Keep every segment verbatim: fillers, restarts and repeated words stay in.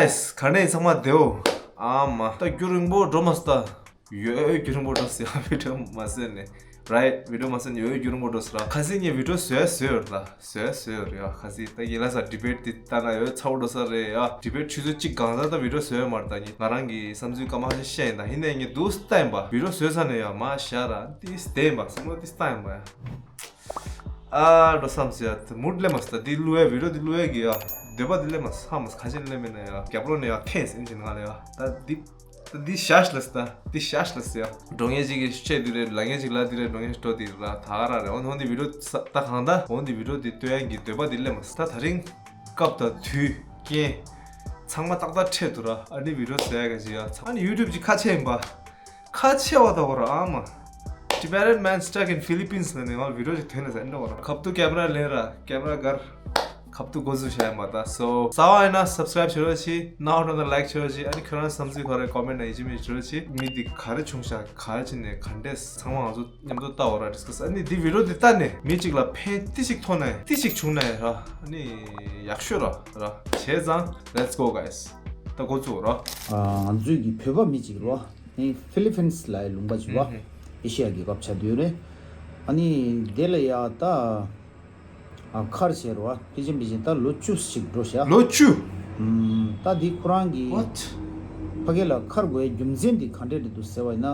ཡེས། ག་ནས་ཚང་མ་བདེའོ། ཨ་མ། ད་རྒྱུན་རིང་པོ་འགྲོ་མ་སོང་ད། ཡོད་རྒྱུན་རིང་པོ་འགྲོ་སོང་ཡ། བི་ཌིའོ་མ་བཟོས་ནས། རའིཊ། བི་ཌིའོ་མ་བཟོས་ནས་ཡོད་རྒྱུན་རིང་པོ་འགྲོ་སོང་ར། ཁ་སང་ངས་བི་ཌིའོ་བཟོས་བཟོས་ཡོད་ར། བཟོས་བཟོས་ཡོད་ར་ཡ། ཁ་སང་ད་ངས་ལབ་ས་ཌི་བེཊ་དེ་ལྟ་ན་ཡོད་ཚ་བོ་འགྲོ་ས་རེད་ཡ། ཌི་བེཊ་ཆུ་ཚོད་གཅིག་གང་ས་ད་བི་ཌིའོ་བཟོས་ཡོད་མ་རེད། ད་ངས་ང་རང་གི་བསམ་ཚུལ་སྐར་མ་ཁ་ཤས་བཤད་ཡིན། ད་ཡིན་ནའི་ངས་འདུག་སེ་ལྟ་ཡིན་པ། བི་ཌིའོ་བཟོས་ས་ནས་ཡ་མ་བཞག་ར། ཏིས་བསྡད་ཡིན་པ། བསམ་བློ་ཏིས་བཏང་ཡིན་པ་ཡ། ཨ་འགྲོ་བསམ་སོང་ཡ། མུཌ་སླེབས་མ་སོང་། ད་འདི་བླུག་ཡ། བི་ཌིའོ་འདི་བླུག་ཡ་གི་ཡ། འདོད་པ་འདི་སླེབས་མ་སོང་། ཧ་མ་སོང་། ཁ་ཆེ་སླེབས་མེད་ན་ཡ། རྒྱབ་ལོགས་ནས་ཡ་འཐེན་ཟིན་གྱི་ང་ལ་ཡ། ད་འདི་ད་འདི་ཤ་ཤ་ལ་སོང་། ད་འདི་ཤ་ཤ་ལ་སོང་ཡ། འགྲོ་མཁན་ཅིག་གིས་བཤད་འདི་རེད། ལབ་མཁན་ཅིག་ལབ་འདི་རེད། འགྲོ་མཁན་ཞིག་འགྲོ་འདི་རེད་ར། ད་ག་རང་རེད། འོ་འོ་འདི་བི་ཌིའོ་ད་གང་ད་འོ་འདི་བི་ཌིའོ་འདི་སྟོན་ཡ་གི་འདོད་པ་འདི་སླེབས་མ་སོང་། ད་ད་རིང་སྐབས་དང་དུས་རྐྱེན་ཚང་མ་ཏག་ཏག་འཕྲད་འདུག་ར། ཨ་ནི་བི་ཌིའོ་བཟོ་ཡ་ག་ཅིག་ཡ། ཚང་ཨ་ནི་ཡུ་ཊུབ་ཅིག་ཁ་ཆེ་ཡིན་པ། ཁ་ཆེ་བ་ད་བོ་ར་ཨ་མ། Tibetan man stuck in Philippines ལ་ནི་ང་བི་ཌིའོ་ཅིག་ཐོན་ནས་ཟ་འདྲ་བོ་ར། ཁབ་ཏུ་ཀེམ་ར་ལེན་ར། ཀེམ་ར་གར། ཁབ་ཏུ་འགོ་འཛུགས་བྱ་ཡ་མ་ད། སོ་རྩ་བ་ཡིན་ན་སབ་སི་ཀ་རའིབ་བྱེད་རོགས་བྱེད། སྣང་བ་ལ་ལའིཀ་བྱེད་རོགས་བྱེད། ཨ་ནི་ཁྱོད་རང་བསམ་ཚུལ་ག་རེ་ཀོ་མེན་ཊི་ནང་ཡིན་གཅིག་མིན་གཅིག་བྱེད་རོགས་བྱེད། མི་འདི་ག་རེ་བྱུང་ཤག་ག་རེ་བྱས་ནས་ག་འདྲས་ཚང་མ་ང་ཚོ་མཉམ་དུ་ལྟ་བ་ར། ཌིས་ཀ་སི། ཨ་ནི་འདི་བི་ཌིའོ་འདི་ལྟ་ནས་མི་གཅིག་ལ་ཕན་ཏི་ཞིག་ཐོགས་ན་ཡང་ཏི་ཞིག་བྱུང་ན་ཡང་ར། ཨ་ནི་ཡག་ཤོས་ར་ར། བྱས་ཙང་let's go guys. ད་འགོ་བཙུགས་ར། ཨ་ང་ཚོའི་གི་བོད་པ་མི་གཅིག་ར། ནི་ཕི་ལི་ཕིན་སི་ལ་ཡི་ལུང་པ་ཅིག་ར། ཨེ་ཤི་ཡ་རྒྱལ་ཁབ་ཆགས་བསྡད་ཡོད་རེད། ཨ་ནི་དེ་ལ་ཡ་ད་ཨ་མཁར་བྱས་ར། ཕལ་ཆེར་ཕལ་ཆེར་ད་ལོ་བཅུ་ཞིག་འགྲོ་ཤག་ལོ་བཅུ། ཨམ། ད་འདི་ཁོ་རང་གི། What? ཕ་གི་ལ་མཁར་དགོས་རྒྱུ་མཚན་འདི་ག་འདྲས་རེད་འདུག་ཟེར་བ་ཡིན་ན།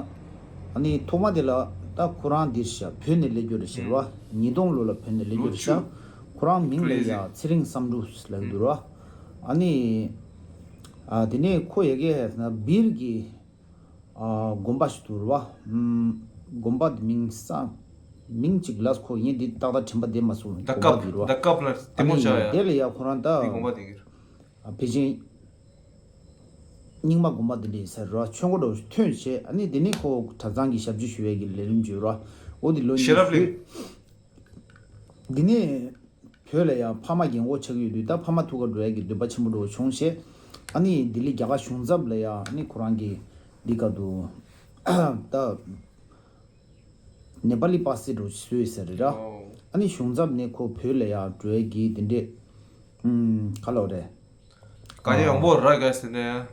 ཨ་ནི་ཐོག་མ་དེ་ལ་ད་ཁོ་རང་འདིར་ཤག་བོད་ནས་སླེབས་རྒྱུ་རེད་ཤག་ར། ཉིས་སྟོང་ལོ་ལ་བོད་ནས་སླེབས་རྒྱུ་རེད་ཤག Crazy. ཁོ་རང་མིང་ལ་ཡ་ཚེ་རིང་བསམ་འགྲུབ་ལབ་ཀྱི་འདུག་ར། ཨ་ནི་ཨ་དེ་ནས་ཁོ་ཡ་གི་ན་སྦིར་གི་ཨ་དགོན་པ་ཞིག་འདུག་ར། ཨམ། དགོན་པ་དེ་མིང་ས་མིང་གཅིག་ལ་ཁོ་ཡིན་འདི་ཏག་ཏག་དྲན་པ་བསྡད་མ་སོང་། དགོན་པ་འདུག་ར། ད་སྐབས་ལ་ལྟད་མོ་བྱ་ཡ། ཨ་ནི་དེ་ལ་ཡ་ཁོ་རང་ད་འདི་དགོན་པ་དེ་གི་ར། ཨ་ཕལ་ཆེར་རྙིང་མ་དགོན་པ་དེ་འདྲ་ཡིན་ས་ར། ཆོས་འཁོར་འདྲ་བོ་ཞིག་ཐོན་བྱས། ཨ་ནི་དེ་ནས་ཁོ་གྲྭ་ཚང་གི་ཞབས་ཕྱི་ཞུ་ཡས་ཀྱི་ལས་རིམ་བྱོས་ར། འོ་དེ་ལོ་གཉིས་ཤེས་རབ་གླིང་། ཞུས། དེ་ནས་བོད་ལ་ཡང་ཕ་མ་རྒན་གོག་ཆགས་ཀྱི་ཡོད་དུས། ད་ཕ་མ་ཐུག་ག་འགྲོ་ཡས་ཀྱི་འདོད་པ་ཆེན་པོ་འདྲ་བོ་བྱུང་བྱས། ཨ་ནི་ལྡི་ལི་རྒྱ་གར་གཞུང་ཚབ་ལ་ཡང་ཨ་ནི་ཁོ་རང་གི་འདི་ག་དུ་ད། ནེ་པ་ལི་པ་སི་འགྲོ་བཟོས་ཟེར་རེད་ར། ཨོ། ཨ་ནི་གཞུང་ཚབ་ནས་ཁོ་བོད་ལ་ཡར་འགྲོ་ཡས་ཀྱི་དེ་འདྲས། ཨུམ། ག་ལབ་རེད། དཀའ་ངལ་ཡང་པོ་ར་ག་ཟེར་ནས།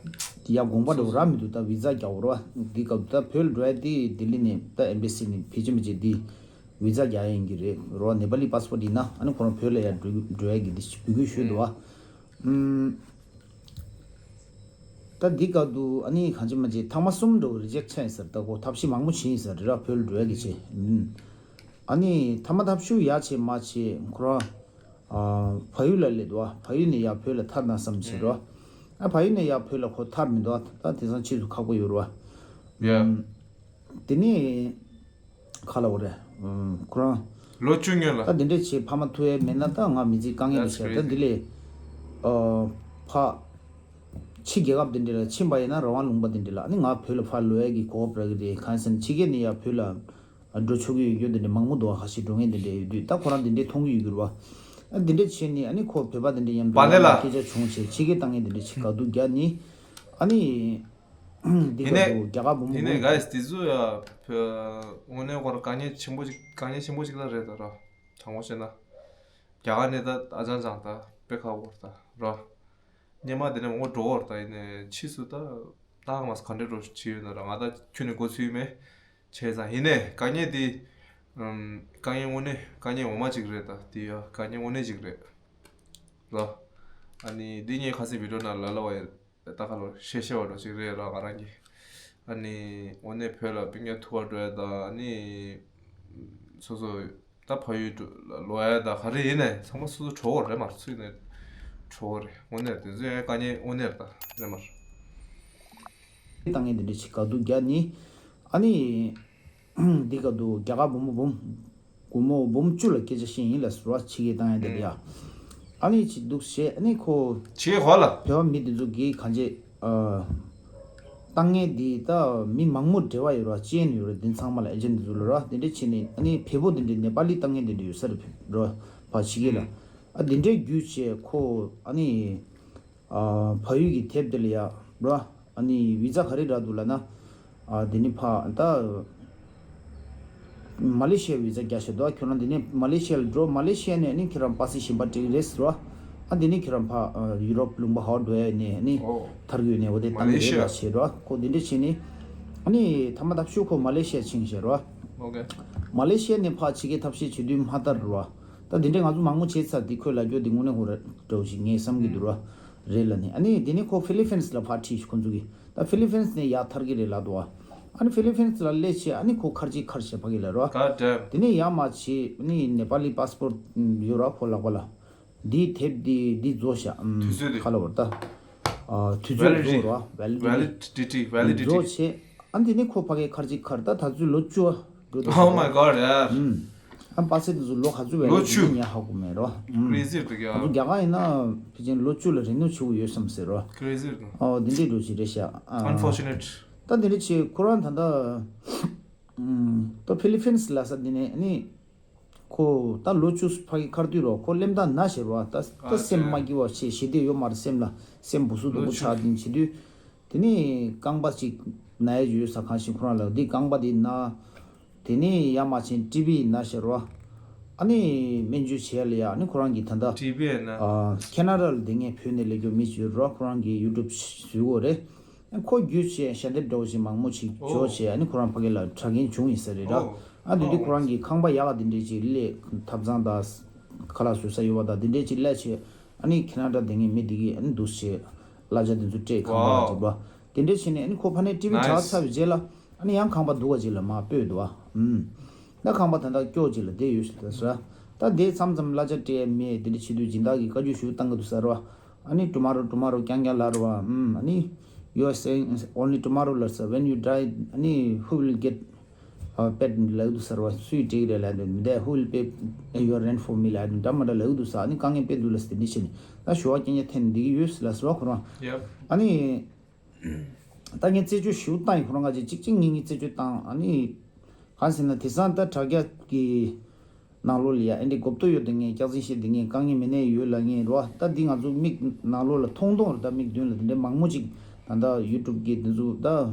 དེ་ཡ་དགོངས་པ་འགྲོ་ར་མི་འདུག་ད་བི་ཛ་རྒྱག་རོ། འདི་སྐབས་ད་བོད་ལ་འགྲོ་ཡས་དེ་ལྡི་ལི་ནས་ད་ཨེམ་བྷེ་སི་ནས་ཕལ་ཆེར་མི་བྱེད་དེ་བི་ཛ་རྒྱག་ཡས་ཡིན་གྱི་རེད་རོ། ནེ་པ་ལི་པ་སི་པོ་ཊི་ཡིན་ན་ཨ་ནི་ཁོ་རང་བོད་ལ་ཡར་འགྲོ་འགྲོ་ཡས་ཀྱི་དེ་འབོད་སྐུལ་ཞུས་འདུག་བ། ཨུམ། ད་འདི་སྐབས་དུ་ཨ་ནི་གང་ཅི་མ་ཅི་ཐེངས་མ་གསུམ་འགྲོ་རི་ཇེག་ཆགས་ཡིན་ཟེར། ད་ཁོ་ཐབས་ཤེས་མང་པོ་བྱས་ཡིན་ཟེར་རེད་ར། བོད་ལ་འགྲོ་ཡ་གི་ཆེད། ཨུམ། ཨ་ནི་ཐ་མ་ཐབས་ཤུགས་ཡ་ཆེ་མ་ཆེ་ཁོ་རང་ཨ་བལ་ཡུལ་ལ་སླེབས་འདུག་བ། བལ་ཡུལ་ནས་ཡ་བོད་ལ་ཐར་ན་བསམ་བྱས་རོ། ཨ་བལ་ཡུལ་ནས་ཡ་བོད་ལ་ཁོ་ཐར་མི་འདུག་བ། ད་དེང་སང་ཕྱིས་སུ་ཁག་པོ་ཡོད་རེད་བ། ཡ། ཨུམ། དེ་ནས་ག་ལབ་དགོས་རེད། ཨུམ། ཁོ་རང་ལོ་བཅུ་སྔོན་ལ། ད་དེ་འདྲས་བྱས་ཕ་མ་ཐུག་ཡས་མེད་ན་ད་ང་མི་ཚེ་དཀའ་ངལ་རེད་ཤག་ད་འདི་ལས་ཨ་ཕ་ཕྱི་རྒྱལ་ཁབ་དེ་འདྲས་ལ་ཕྱིན་པ་ཡིན་ན་རང་དབང་ལུང་པ་དེ་འདྲས་ལ་ཨ་ནི་ང་བོད་ལ་ཕར་ལོག་ཡས་ཀྱི་གོ་སྐབས་རག་གི་རེད། གང་ཡིན་ཟེར་ན་ཕྱི་རྒྱལ་ནས་ཡར་བོད་ལ་འགྲོ་ཆོག་གི་ཡོད་རྒྱུ་དེ་འདྲས་མང་པོ་འདུག་ཁ་ཤས་འགྲོ་མཁན་དེ་འདྲས་ཡོད་དུས་ད་ཁོ་རང་དེ་འདྲས་མཐོང་གི་ཡོད་གི་རེད་བ། ཨ་དེ་འདྲས་བྱས་ནས་ཨ་ནི་ཁོ་བོད་པ་དེ་འདྲས་མཉམ་དུ་པ་ལེ་ལ་སྐད་ཆ་བྱུང་བྱས་ཕྱི་རྒྱལ་བཏང་མཁན་དེ་འདྲས་ཅིག་དགའ་སྡུག་རྒྱག་ནི་ཨ་ནི། འདི་ཡིན་ནའི། ག་དུ་རྒྱ་གར་བུ་མོ་ཡིན་ནའི་བུ་ག་ཡིས་དེ་ཚོ་ཡ་བོད་དངོས་གནས་ཁོ་རང་དཀའ་ངལ་ཆེན་པོ་ཅིག་དཀའ་ངལ་ཆེན་པོ་ཅིག་ལ་རེད་ད་ར། དྲང་པོ་བཤད་ན། རྒྱ་གར་ནས་ད་ཨ་ཅང་ཅང་ད་དཔེ་ཁག་པོ་རེད་ད་ར། སྙེ་མ་དེ་ནས་འོ་འགྲོ་བར་ད་ཡིན་ནའི་ཕྱིས་སུ་ད་ཏག་མ་ག་འདྲས་འགྲོ་བྱས་ཡོད་ན་ར། ང་ད་ཁྱོད་ནས་འགོ་ཚུགས་མེད་བྱས་ཙང་ཡིན་ནའི་དཀའ་ངལ་དེ་ཨམ་དཀའ་ངལ་དངོས་གནས་དཀའ་ངལ་ངོ་མ་ཅིག་རེད་ད། དེ་ཡ་དཀའ་ངལ་དངོས་གནས་ཅིག་རེད་ར། ཨ་ནི་འདི་ངས་ཁ་སང་བི་ཌིའོ་ནང་ལ་ལབ་པ་ཡིན། ད་ཁ་ལོ་ཤེས་ཤེས་བ་འགྲོ་ཅིག་རེད་ར་ང་རང་གི། ཨ་ནི་དངོས་གནས་བོད་ལ་སྤུན་ཀྱག་ཐུག་པར་འགྲོ་ཡ་ད་ཨ་ནི་སོ་སོ་ད་ཕ་ཡུལ་འགྲོ་ལ་ལོག་ཡ་ད་ག་རེ་ཡིན་ནའི་ཚང་མ་སོ་སོ་གྲོགས་པོ་རེད་མ་རེད། ཚུལ་ནས་གྲོགས་པོ་རེད། དངོས་གནས་དེ་ཚོ་ཡང་དཀའ་ངལ་དངོས་གནས་རེད་ད་རེད་མ་རེད། བཏང་ངེས་དེ་འདྲ་ཅིག་དགའ་སྡུག་རྒྱག་ནི་ཨ་ནི། འདི་ག་དུ་རྒྱ་གར་བུ་མོ་བུམ། བུ་མོ་བུམ་བཅུ་ལ་སྐད་ཆ་བཤད་ཡིན་ལ་ཟུར་བ་ཕྱི་རྒྱལ་བཏང་ཡ་དེ་ལ་ཡ། ཨ་ནི་ཅི་འདུག་བྱས་ཨ་ནི་ཁོ། ཕྱི་རྒྱལ་ག་ལ། བོད་པ་མི་འདི་ཚོ་གིས་གང་བྱས། ཨ། བཏང་ངེས་འདི་ད་མི་མང་མོ་འབྲེལ་བ་ཡོད་ར་ཅན་ཡོད་ར་འདི་ཚང་མ་ལ་ཨེ་ཇེན་འདི་ཚོ་ལ་ར་དེ་འདྲ་བྱས་ནས་ཨ་ནི་བལ་པོ་དེ་འདྲ་ནེ་པ་ལི་བཏང་ངེས་དེ་འདྲ་ཡོད་ས་རེད་ར་ཕ་ཕྱི་རྒྱལ་ལ། ཨ་དེ་འདྲའི་བརྒྱུད་བྱས་ཁོ་ཨ་ནི། ཨ་ཕ་ཡུལ་གྱི་དེབ་དེ་ལ་ཡ་ར། ཨ་ནི་བི་ཛ་ག་རེ་རག་འདུག་ལབ་ན། ཨ་དེ་ནི་ཕ་ད་མ་ལེ་ཤི་ཡ་བི་ཛ་རྒྱག་ཤེས་འདུག་ཁྱོད་རང་དེ་ནས་མ་ལེ་ཤི་ཡ་ལ་འགྲོ། མ་ལེ་ཤི་ཡ་ནས་ནི་ཁྱོད་རང་པ་སི་གཞན་པ་སྤྲད་ཀྱི་རེད་ཟེར་བ། ཨ་འདི་ནས་ཁྱོད་རང་ཕ་ཨ་ཡུ་རོབ་ལུང་པ་ཧའོ་འགྲོ་ཡ་ནས་ནི་ཨོ། ཐར་གོ་ནས་འོ་དེ་མ་ལེ་ཤི་ཡ། བཏང་གི་རེད་ལ་བྱས་རོ། ཁོ་འདི་འདྲས་བྱས་ནས་ཨ་ནི་ཐ་མ་ཐབས་ཤུགས་ཁོ་མ་ལེ་ཤི་ཡ་ཕྱིན་བྱས་རོ། ཨོ་ཀེ། མ་ལེ་ཤི་ཡ་ནས་ཕ་ཕྱི་རྒྱལ་ཐབས་ཤེས་བྱེད་དུས་མ་ཐར་རོ། ད་འདི་འདྲས་ང་ཚོ་མང་པོ་བྱས་ཚར། འདི་ཁོས་ལབ་རྒྱུ་འདི་དངོས་གནས་ཁོ་ར་འདྲ་བོ་ཞིག་ངས་བསམ་གི་འདུག་རོ། རེད་ལ་ནི་ཨ་ནི་འདི་ནས་ཁོ་ཧྥི་ལི་ཕིན་སི་ལ་ཕར་ཁྲིད་ཁོ་ཚོ་གི། ད་ཧྥི་ལི་ཕིན་སི་ནས་ཡར་ཐར་གི་རེད་ལབ་འདུག་ཨ། ཨ་ནི་ཧྥི་ལི་ཕིན་སི་ལ་སླེབས་བྱས་ཨ་ནི་ཁོ་ཁར་ཅིག་ཁར་བྱས་ཕ་གི་ལ་རོ། God damn. དེ་ནས་ཡར་མར་བྱས་ཨ་ནི་ནེ་པ་ལི་པ་སི་པོར་ཡོད་ར་ཁོ་ལག་པ་ལ། འདིའི་དེབ་འདི་འདི་རྫོགས་བཞག་ཨམ། དུས་ཚོད་འདི། ག་ལ་བར་ད། ཨ་དུས་ཚོད་རྫོགས་ར། Validity. Validity. Validity. Validity. རྫོགས་བྱས། ཨ་འདི་ནི་ཁོ་ཕ་གའི་ཁར་ཅིག་ཁར་ད་ད་ཚོད་ལོ་བཅུ་བ་འགྲོ་འདུག Oh my God, yeah. ཨམ། ཨ་པ་སེ་དེ་ཚོ་ལོ་ག་ཚོད་བས་ལོ་བཅུ། ཉན་ཧ་གོ་མེད་རོ། ཨམ། Crazy རེད་ང་ཚོ་ཡ། རྒྱ་གར་ཡིན་ན་ཕལ་ཆེར་ལོ་བཅུ་ལ་རིན་ནོ་ཆེ་བོ་ཡོད་བསམ་ཟེར་རོ། Crazy རེད། ཨོ་འདི་འདྲའི་འགྲོ་ཞིག་རེད་ཤག་ཨ། Unfortunate. ད་འདི་འདྲ་བྱས་ཁོ་རང་ད་ལྟ། ཨམ། ད་ཕི་ལི་ཕིན་སི་ལ་ས་འདི་ནས་ནི། ཁོ་ད་ལོ་བཅུ་ཕ་གི་ཁར་དུས་རོ་ཁོ་སླེབས་ད་ན་ཞེ་རོ། ད་ད་ཨ་སེམས་ཙི། མ་སྐྱིད་པ་བྱེད་ཞེ་དེ་ཡོད་མ་རེད་སེམས་ལ། སེམས་བུ་སུ་དུ་ལོ་བུ་བཅུ། ཆགས་དེ་བྱེད་དུས། དེ་ནས་རྐང་པ་ཅིག་ན་ཡ་ཡོད་ས་གང་ཞིག་ཁོ་རང་ལ་འདི་རྐང་པ་དེ་ན། དེ་ནས་ཡ་མ་ཕྱིན་ཊི་བི་ན་ཞེ་རོ། ཨ་ནི་སྨན་བཅོས་བྱེད་ཡ་ལ་ཡ་ཨ་ནི་ཁོ་རང་གི་ད་ལྟ་ཊི་བི་ཡིན་ན། ཨ་ཁེ་ན་ཌ་ལ་དེ་ངས་བོད་ནས་སླེབས་རྒྱུ་མི་ཅིག་ཡོད་རོ། ཁོ་རང་གི་ཡུ་ཊུབ་བཟོས་ཡོད་རེད། ཁོ་བརྒྱུད་བྱས་ཞལ་འདེབས་འདྲ་བོ་ཞིག་མང་པོ་ཞིག་འབྱོར་བྱས་ཨ་ནི་ཁོ་རང་ཕ་གི་ལ་དྲག་རྐྱེན་བྱུང་ཡིན་ས་རེད་ར། ཨོ། ཨ་དེ་དུས་ཨོ། ཁོ་རང་གི་ཁང་པ་ཡག་ག་དེ་འདྲས་ཅིག་སླེབས་ཐབ་ཚང་དང་ཁ་ལག་བཟོ་ས་ཡོད་པ་དང་དེ་འདྲས་ཅིག་སླེབས་བྱས་ཨ་ནི་ཁེ་ན་ཌ་དེ་ངའི་མི་དེ་གིས་ཨ་ནི་འདུག་བྱས་གླ་ཆ་དེ་ཚོ་སྤྲད་ཁང་པ་ལ་ཝའོ། འགྲིག་པ་དེ་འདྲས་བྱས་ནས་ཨ་ནི་ཁོ་ཕ་ནས་ཊི་བི་དྲག་ཚར་བའི་རྗེས་ལ་ཨ་ནི་ཡང་ཁང་པ་སྡུག་ག་ཅིག་ལ་མར་སྤོས་འདུག་ཨ། ཨུམ། ད་ཁང་པ་ད་ལྟ་སྐྱོ་ཅིག་ལ་བསྡད་ཡོད་ཟེར་ད་ཟེར། ད་དེ་མཚམས་མཚམས་གླ་ཆ་སྤྲད་མེད་དེ་འདྲ་བྱེད་དུས་སྦྱིན་བདག་གིས་བཀའ་བཀྱོན་ཞུ་བཏང་གི་འདུག་ཟེར་བ། ཨ་ནི་tomorrow tomorrow རྐྱང་རྐྱང་ལབ་རེད་བ། ཨུམ། ཨ་ནི you are saying only tomorrow ལབ་ཟེར། When you die ཨ་ནི་who will get uh, paid ལབ་འདུག་ཟེར་བ། སུས་སྤྲད་ཀྱི་རེད་ལབ་འདུག་མི་འདས། Who will pay your rent for me ལབ་འདུག་འདྲ་མ་འདྲ་ལབ་འདུག་ཟེར། ཨ་ནི་དཀའ་ངལ་དཔེ་འདུག་ལབ་ཟེར་དེ་འདྲ་བྱས་ནས་ད་ཞུ་བ་རྐྱང་རྐྱང་འཐེན་འདི་གི་ཡོད་ལབ་ཟེར་བ་ཁོ་རང་། Yep. ཨ་ནི། ད་ངས་རྩད་གཅོད་ཞུ་བཏང་ཡིན་ཁོ་རང་ང་ཅིག་གཅིག་གཅིག་གཉིས་གཉིས་རྩད་གཅོད་བཏང་ཨ་ནི། གང་ཟེར་ན་དེང་སང་ད་དྲ་རྒྱ་གི་ནང་ལོགས་ལ་ཡ་ཨེ་འདྲའི་གོ་བསྡུར་ཡོད་དེ་ངས་སྐྱག་རྫུན་བཤད་དེ་ངས་དཀའ་ངལ་མི་ནས་ཡོད་ལ་ངས་རོ། ད་འདི་ང་ཚོ་མིག་ནང་ལོགས་ལ་མཐོང་མཐོང་རེད། ད་མིག་མདུན་ལ་དེ་འདྲའི་མང་མོ་ཅིག་ད་ལྟ་ཡུ་ཊུབ་གི་འདི་ཚོ་ད་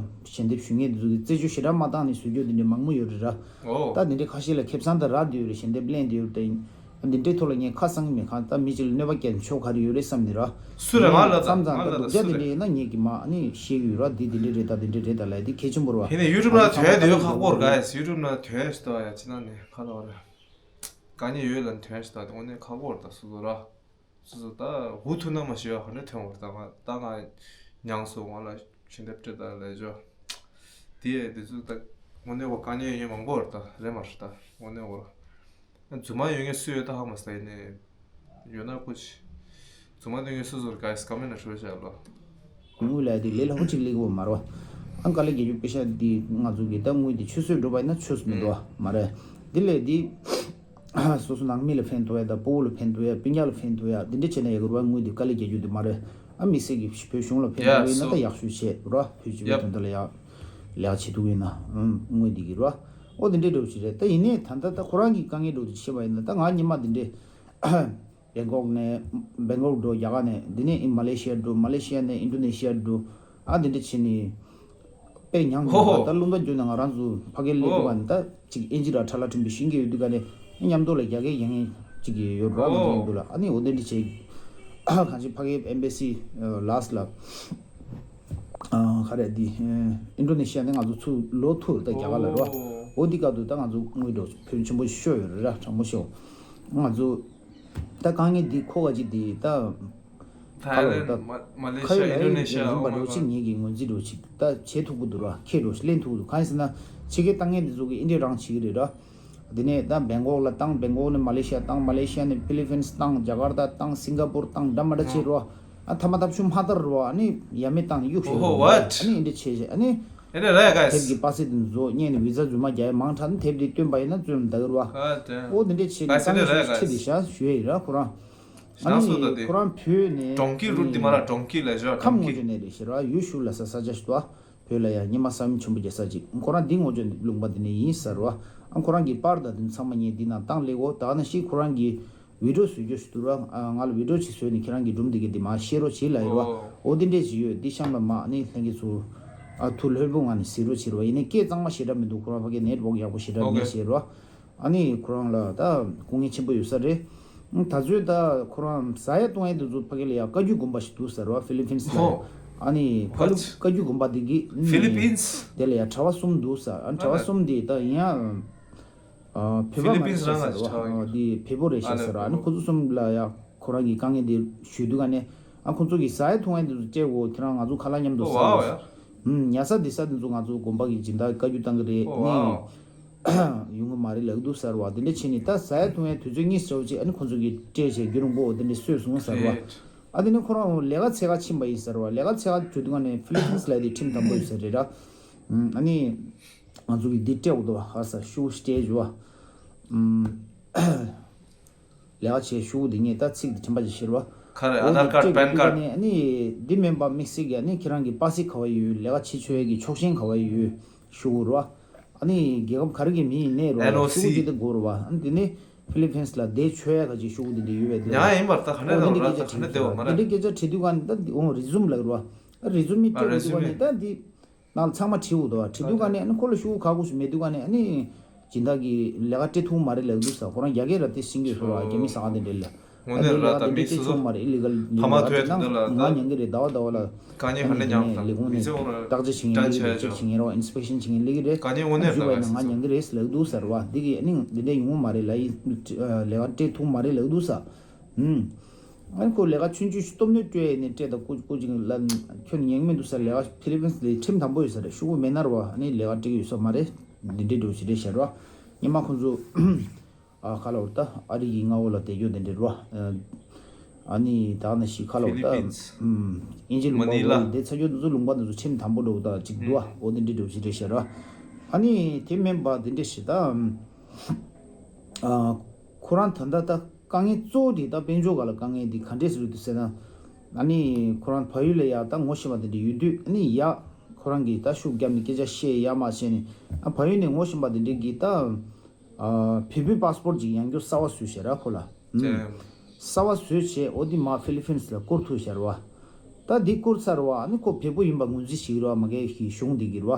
ཞལ་འདེབས་ཞུ་མཁན་འདི་ཚོ་གི་རྩད་གཅོད་ཞེ་དྲག་མ་བཏང་ནས་བཟོ་རྒྱུ་དེ་འདྲའི་མང་མོ་ཡོད་རེད་ར། ཨོ། ད་དེ་འདྲའི་ཁ་ཤས་ལ་ཁེ་བཟང་ད་རག་བསྡད་ཡོད་རེད། ཞལ་འདེབས་ལེན་བསྡད་ཡོད་རེད། ད་འདི་འདྲའི་ཐོག་ལ་ངས་ཁ་གསང་གི་མེད། གང་ལྟར་མི་གཅིག་ལ་གནོད་པ་བསྐྱལ་ནས་ཆོ་ག་རེ་ཡོད་རེད་བསམ་ནས་ར། སུ་རེད་ང་ལ་ད་མཚམས་མཚམས་ང་ལ་ད་ད་སྡུག་ཅག་དེ་འདྲ་ཡིན་ན་ངེད་ཀྱི་མ་ཨ་ནི་ཤེས་ཀྱི་ཡོད་ར། འདི་དེ་འདྲ་རེད་ད་དེ་འདྲ་རེད་ད་ལབ་དེ་གལ་ཆེན་པོ་རེད་བ། ཡིན་ནའི་ཡུ་ཊུབ་ལ་དོན་དེ་ཡོད་ཁག་པོ་རེད་ག་ཡ། ཡུ་ཊུབ་ལ་དོན་ཞིག་ཏོ་ཡ་ཅི་ན་ནི་ཁ་ལ་བ་ར། དཀའ་ངལ་ཡོད་ལ་དོན་ཞིག་ད་དངོས་གནས་ཁག་པོ་རེད་ད་སོ་སོ་ར། སོ་སོ་ད་འུ་ཐུག་ན་མ་ཤི་བ་ག་འདྲ་ཐོན་བར་ད་ང་ད་ང་མྱངས་སོ་ང་ལ་ཞིང་འདེབས་སྤྲད་ད་ལས་ཇོ། དེ་དེ་ཚོ་ད་དངོས་གནས་བ་དཀའ་ངལ་ཡོད་མཁན་མང་པོ་རེད་ད་རེད་མ་རེད་ད་དངོས་གནས་བ། རྫུན་མ་ཡོད་མཁན་སུ་ཡོད་ད་ཧ་མ་སྟེ་ནས་ཡོད་ན་ཀུ་ཅི། རྫུན་མ་ཡོད་མཁན་སུ་ཟོར་ག་ཡིས་ཀ་མེན་ན་ཧྲོ་བྱ་ལོ། དངུལ་ལ་དེ་ལས་སླ་པོ་ཅིག་ལས་གོ་མ་རོ། ཨང་ཀ་ལ་རྒྱལ་རྒྱུ་པེ་ཤ་དེ་ང་ཚོ་གི་ད་དངུལ་དེ་ཆུད་ཟོས་འགྲོ་བ་ཡིན་ན་ཆོས་སུ་མི་འདུག་བ་མ་རེད། དེ་ལས་དེ་སོ་སོ་ནང་མི་ལ་ཕན་ཐོགས་ཡ་ད་སྤོ་བོ་ལ་ཕན་ཐོགས་ཡ་སྤུན་ཀྱག་ལ་ཕན་ཐོགས་ཡ་དེ་འདྲ་བྱས་ན་ཡག་གི་རོ། དངུལ་དེ་ཀ་ལ་རྒྱལ་རྒྱུ་དེ་མ་རེད། ཨ་མི་སེར་གི་བོད་གཞུང་ལ་ཕན་ཐོགས་ཡིན་ན་ད་ཡག་ཤོས་བྱས་རོ། བོད་སྤྱི་པའི་དོན་དག་ལ་ཡག་ལེགས་བྱེད་ཐུབ་ཡིན་ན་དངུལ་དེ་གི་རོ། ཨོ་དེ་འདྲའི་འགྲོ་ཞིག་རེད། ད་ཡིན་ནའི་ད་ལྟ་ད་ཁོ་རང་གི་དཀའ་ངལ་འགྲོ་དུ་ཆེ་བ་ཡིན་ན་ད་ང་ཉི་མ་དེ་འདྲའི་བེང་ཀོག་ནས་བེང་ཀོག་འགྲོ་རྒྱ་གར་ནས་འདི་ནས་མ་ལེ་ཤི་ཡ་འགྲོ། མ་ལེ་ཤི་ཡ་ནས་ཨིན་ཌོ་ནེ་ཤི་ཡ་འགྲོ། ཨ་དེ་འདྲ་བྱས་ནས་དཔེ་མྱངས་ནས་ཧོ་ཧོ། ད་རླུང་རྟ་བརྒྱུད་ནས་ང་རང་ཚོ་ཕ་གིར་སླེབས་ཧོ། དུས་ནས་ད་ཅིག་ཨིན་ཇི་ར་ཁྲ་ལ་ཕྲན་བུ་ཤིང་གི་ཡོད་དུས་ག་ནས་མཉམ་དུ་ལ་རྒྱ་སྐད་ཡང་ཅིག་ཡོད་ར། ང་ཚོ་ཡོད་དུས་ལ་ཨ་ནི་འོ་དེ་འདྲ་བྱས་གང་ཅི་ཕ་གིའི་ཨེམ་བེ་སི་ལ་སི་ལ། ཨ་ག་རེ་འདི་ཨིན་ཌོ་ནེ་ཤི་ཡ་ནས་ང་ཚོ་ཚུར་ལོག་ཐུབ་རེད་ད་རྒྱ་གར་ལ་རེད་བ། ཨོ། འོ་འདི་སྐབས་དུ་ད་ང་ཚོ་དངུལ་འགྲོ་ཕོན་ཆེན་པོ་ཤོར་ཡོད་རེད་ར། དྲང་པོ་ཤོར། ང་ཚོ་ད་དཀའ་ངལ་འདི་ཁོ་ག་ཅིག་འདི་ད་ཐའི་ལེན་ཌི། མ་ལེ་ཤི་ཡ། ཨིན་ཌོ་ནེ་ཤི་ཡ། ཨོ་མའི་གོཌ། ཡིན་པ་འགྲོ་ཅིག་ངེད་ཀྱི་ངོས་འཛིན་འགྲོ་ཅིག་ད་བྱེད་ཐུབ་ཀྱི་འདུག་ར། ཁྱེད་འགྲོ་ལེན་ཐུབ་ཀྱི་འདུག་གང་ཡིན་ཟེར་ན་ཕྱི་རྒྱལ་དཀའ་ངལ་འདི་ཚོ་གི་ཨིན་ཌི་ཡ་རང་བྱེད་ཀྱི་རེད་ར། དེ་ནས་ད་བེང་ཀོག་ལ་བཏང་། བེང་ཀོག་ནས་མ་ལེ་ཤི་ཡ་བཏང་། མ་ལེ་ཤི་ཡ་ནས་ཕི་ལི་ཕིན་སི་བཏང་། ཇ་ཀར་ཏ་བཏང་། སིང་ག་པུར་བཏང་། འདྲ་མ་འདྲ་བྱས་རོ། ཨ་ཐ་མ་ཐབས་ཤུགས་མ་ལྟར་རོ། ཨ་ནི་ཡ་མེད་བཏང་ནས་གཡུག་ཤོག་ཨོ་ཧོ། ཝཊ། ཨ་ནི་འདི་འདྲ་བྱས་བྱས་ཨ་ནི། ཨེ་རེད་རེད་ག་དེབ་ཀྱི་པ་སེ་དེ་ཚོ་རྙེད་ནས་བི་ཛ་རྫུན་མ་རྒྱག་ཡ་མང་དྲགས་ནས་དེབ་དེ་བཏོན་པ་ཡིན་ན་བཙོན་ལ་བདག་རོ། ཨ་དེ། ཨོ་དེ་འདྲ་བྱས་ནས་ག་སེ་རེད་རེད་ག་ཁྲིད་དེ་བཞག་ཞུ་ཡ་ཡིན་ར་ཁོ་རང་། ཨ་ནི་ཞང་སུ་ད་དེ། ཁོ་རང་བོད་ནས་ཌོང་ཀི་རུ་དེ་མ་ར་ཌོང་ཀི་ལ་བཞག་ཁམས་ཌོང་ངོ་ཀི་སྤྲོད་ནས་རེད་ཤི་ར། ཡུལ་ཤུལ་ལ་ས་ས་ཆ་ཞིག་ཏུ་བོད་ལ་ཡང་ཉི་མ་ས་མིན་ཆེན་པོ་རྒྱལ་ས་ཅིག་ཁོ་རང་འདི་ངོ་སྤྲོད་ལུང་པ་འདི་ནས་ཡིན་ཟེར་རོ། ཨ་ཁོ་རང་གི་པར་དང་འདི་ཚང་མ་ངས་འདི་ནང་བཏང་ལེ་གོ། ད་ནང་བཞིན་ཁོ་རང་གི་བི་ཌིའོ་བཟོ་རྒྱུ་ཞིག་འདུག་ར། ཨ་ང་ལ་བི་ཌིའོ་ཅིག་བཟོས་ནས་ཁྱེད་རང་གི་སྒྲུང་འདི་གི་འདི་མ་བཤད་རོགས་བྱེད་ལ་ཡོད་རོ། ཨོ། འོ་འདི་འདྲས་ཅིག་ཡོད། འདི་གཤམ་ལ་མ་ནི་ལྷན་རྒྱས་ཚོ་ཨ་ཐུགས་ལྷོད་པོ་ངང་ནས་གཟིགས་རོགས་བྱེད་རོ། ཡིན་ནའི་སྐད་གཙང་མ་ཞེ་དྲག་མི་འདུག་ཁོ་རང་ཕ་གི་ནེཊ་ཝོག་ཡག་པོ་ཞེ་དྲག་ཨོ་མེད་ཀེ། ཟེར་རོ། ཨ་ནི་ཁོ་རང་ལ་ད་སྐུ་ངལ་ཆེན་པོ་ཡོད་ས་རེད། ད་ཚོད་ད་ཁོ་རང་ཟ་ཡ་བཏུང་ཡ་དེ་ཚོ་ཕ་གི་ལ་ཡ་བཀའ་བརྒྱུད་དགོན་པ་ཞིག་འདུག་ཟེར་བ། ཧྥི་ལི་ཕིན་སི་ལ་ཡ། ཨོ། ཨ་ནི་བཀའ་བཀའ་བརྒྱུད་དགོན་པ་དེ་གི་ཧྥི་ལི་ཕིན་སི་དེ་ལ་ཡ་གྲྭ་པ་གསུམ་འདུག་ཟེར། ཨ་ནི་གྲྭ་པ་གསུམ་དེ་ད་ཡིན་ཡ། ཨ་བོད་པ་མ་རེད་ཤག་ཟེར་བ། ཨ་དེ་བལ་པོ་རེད་ཤག་ཟེར་བ། ཨ་ནི་ཁོ་ཚོ་གསུམ་ལ་ཡ་ཁོ་རང་གི་དཀའ་ངལ་དེ་ཞུས་དུས་ག་ནས། ཨ་ཁོ་ཚོ་གི་ཟ་ཡ་འཐུང་ཡ་དེ་ཚོ་སྤྲད་དགོས། ཁྱེད་རང་ང་ཚོ་ཁ་ལག་མཉམ་དུ་ཟ་དགོས། ཨུམ། ཉལ་ས་འདི་ས་དེ་ཚོ་ང་ཚོ་དགོན་པ་གི་སྦྱིན་བདག་བཀའ་བརྒྱུད་བཏང་གི་རེད། ཨ་ནི་ཡོང་གི་མ་རེད་ལབ་འདུག་ཟེར་བ། དེ་འདྲ་བྱས་ནས་ད་ཟ་ཡ་འཐུང་ཡ་དུས་ཚོད་གཉིས་ཤར་བ་ཅིག་ཨ་ནི་ཁོ་ཚོ་གི་སྤྲད་བྱས་རྒྱུན་རིང་པོ་དེ་འདྲ་སོས་སོང་ཟེར་བ། ཨ་དེ་ནས་ཁོ་རང་ལས་ཀ་འཚོལ་ག་ཕྱིན་པ་ཡིན་ཟེར་བ། ལས་ཀ་འཚོལ་ག་འགྲོ་དུས་ག་ནས་ཧྥི་ལི་ཕིན་སི་ལ་དེ་ཁྲིམས་དམ་པོ་ཡོད་ས་རེད་ར། ཨ་ནི་ང་ཚོ་གི་འདི་སྤྲད་འོ་དོ་ཧ་ས་ཤུ་སྤྲད་འཇུ་བ། ལས་ཀ་བྱེད་ཤུ་དེ་ངས་ད་ཚིག་དེ་དྲན་པ་ཅིག་ཤེར་བ། ཁ་རེ་ཨ་དར་ཁཱར་པན་ཁཱར། ཨ་ནི་འདི་མིན་པ་དམིགས་བསལ་གྱི་ཨ་ནི་ཁྱེད་རང་གི་པ་སི་ག་བ་ཡོད། ལས་ཀ་བྱེད་ཆོག་ཡས་ཀྱི་ཆོག་མཆན་ག་བ་ཡོད་ཤུ་རུ་བ། ཨ་ནི་རྒྱལ་ཁབ་ག་རེ་གི་མི་ཡིན་ནའི་རོ། ཨེན་ཨོ་སི། ཤུ་དེ་དེ་དགོས་རུ་བ། ཨ་ནི་དེ་ནི་ཧྥི་ལི་ཕིན་སི་ལ་བསྡད་ཆོག་ཡ་ག་ཅིག་ཤུ་དེ་འདྲ་ཡོད་པས་དེ། ཉ་ཡིན་པར་ད་ག་ནས་དེ་འདྲ་ར་ད་ག་ནས་བསྡད་པ་མ་རེད། དེ་འདྲ་སྐད་ཆ་དྲི་དུས་ག་ནི་ད་འོང་རི་ཛུམ་ལ་རུ་བ། རི་ཛུམ་མི་ཨ་སྤྲད་རི་དུས་ག་ནི་ཛུམ་མི། ད་འདི། ནང་ལ་ཚང་མ་བྲིས་འོ་དོ། བྲིས་དུས་ག་ནས་ཨ་ནི་ཁོ་ལ་ཤུ་གུ་ག་གུ་ཞིག་མེད་དུས་ག་ནས་ཨ་ནི་སྦྱིན་བདག་གིས་ལས་ཀ་སྤྲད་ཐུབ་མ་རེད་ལབ་འདུག་ཟེར། ཁོ་རང་རྒྱ་སྐད་ར་དེ་ཤེས་ཀྱི་ཡོད་ས་རེད་བ། རྒྱ་མི་ཟ་ཁང་དེ་འདྲ་ལ། དངོས་གནས་ར་ད་མི་སོ་སོ་ཕ་མ་ཐོས་ཐུབ་འདུག་ལ་ད། ང་མྱང་གི་རེད། ཟླ་བ་ཟླ་བ་ལ། དཀའ་ངལ་ཧ་ནས་མྱངས་ད། ལས་ཁུངས་ནས་བརྟག་དཔྱད་བྱེད་མཁན་ལས་ཀ་རེད། ཅེག་བྱེད་མཁན་རེད་བ། ཨིན་སི་པེག་ཤན་བྱེད་མཁན་ལས་ཀ་རེད། དཀའ་ངལ་དངོས་གནས་ད་ང་ང་མྱང་གི་རེད་ལབ་འདུག་ཟེར་བ། འདི་གི་ཨ་ནི་འདི་འདྲ་ཡོང་གི་མ་རེད་ལ། ཡིན་ལས་ཀ་སྤྲད་ཐུབ་མ་རེད་ལབ་འདུག་ཟེར། ཨུམ། ཨ་ནི་ཁོ་ལས་ཀ་ཆུང་ཆུང་ཞིག་སྟོབས་ནུས་སྤྲོད་ནས་སྤྲད་དང་སྐུ་སྐུ་ཅིག་ལ་ཁྱོད་ཉན་མི་འདུག་ཟེར། ལས་ཀ་ཧྥི་ལི་ཕིན་སི་ལ་ཁྲིམས་དམ་པོ་ཡོད་ས་རེད། ཤུ་གུ་མེད་ན་ར་བ་ཨ་ནི་ལས་ཀ་སྤྲད་ཀྱི་ཡོད་ས་མ་རེད། འདི་འདྲའི་འགྲོ་ཞིག་རེད་ཤག་ར་བ། སྔོན་མ་ཁོ་ཚོ་ཨ་ཁ་ལོ་ད་ཨ་རི་གི་མངའ་འོག་ལ་བསྡད་རྒྱུ་འདི་འདྲ་ར་བ། ཨ་ནི་ད་ནི་ཤི་ཁ་ལོ་ད་ཧྥི་ལི་ཕིན་སི། ཨུམ། དབྱིན་ཇི་ལུང་པ་འོག་ལ་བསྡད་ཚར་རྒྱུ་འདི་ཚོ་ལུང་པ་འདི་ཚོ་ཁྲིམས་དམ་པོ་འགྲོ་ད་ཅིག་འདུག་ཨ། འོ་འདི་འདྲའི་འགྲོ་ཞིག་རེད་ཤག་ར་བ། ཨ་ནི་དེ་མིན་པ་འདི་འདྲ་ཞིག་ད། ཨ། ཁོ་རང་ད་ལྟ་ད་དཀའ་ངལ་གཙོ་བོ་དེ་ད་དཔལ་འབྱོར་སྒང་ལ་དཀའ་ངལ་དེ་ག་འདྲས་ཟེར་དུས་ཟེར་ན། ཨ་ནི་ཁོ་རང་བལ་ཡུལ་ལ་ཡ་ད་ངོ་ཤེས་པ་དེ་འདྲ་ཡོད་དུས། ཨ་ནི་ཡ་ཁོ་རང་གིས་ད་ཤུགས་བརྒྱབ་ནས་སྐད་ཆ་བཤད་ཡ་མ་བཤད་ནས། ཨ། བལ་ཡུལ་ནས་ངོ་ཤེས་པ་དེ་འདྲས་ཀྱིས་ད། ཨ། བལ་པོའི་པ་སི་པོར་ཊི་ཅིག་ཡང་བསྐྱར་གསར་པ་བཟོས་ཤག་ར་ཁོ་ལ། ཨུམ། གསར་པ་བཟོས་བྱས་འོ་དེ་མར་ཧྥི་ལི་ཕིན་སི་ལ་བསྐུར་ཐུབ་ཤག་ར་བ། ད་འདི་བསྐུར་ཚར་བ། ཨ་ནི་ཁོ་བལ་པོ་ཡིན་པ་ངོས་འཛིན་བྱེད་ཀྱི་ར་བ། མ་གི་གཞུང་འདི་གི་ར་བ།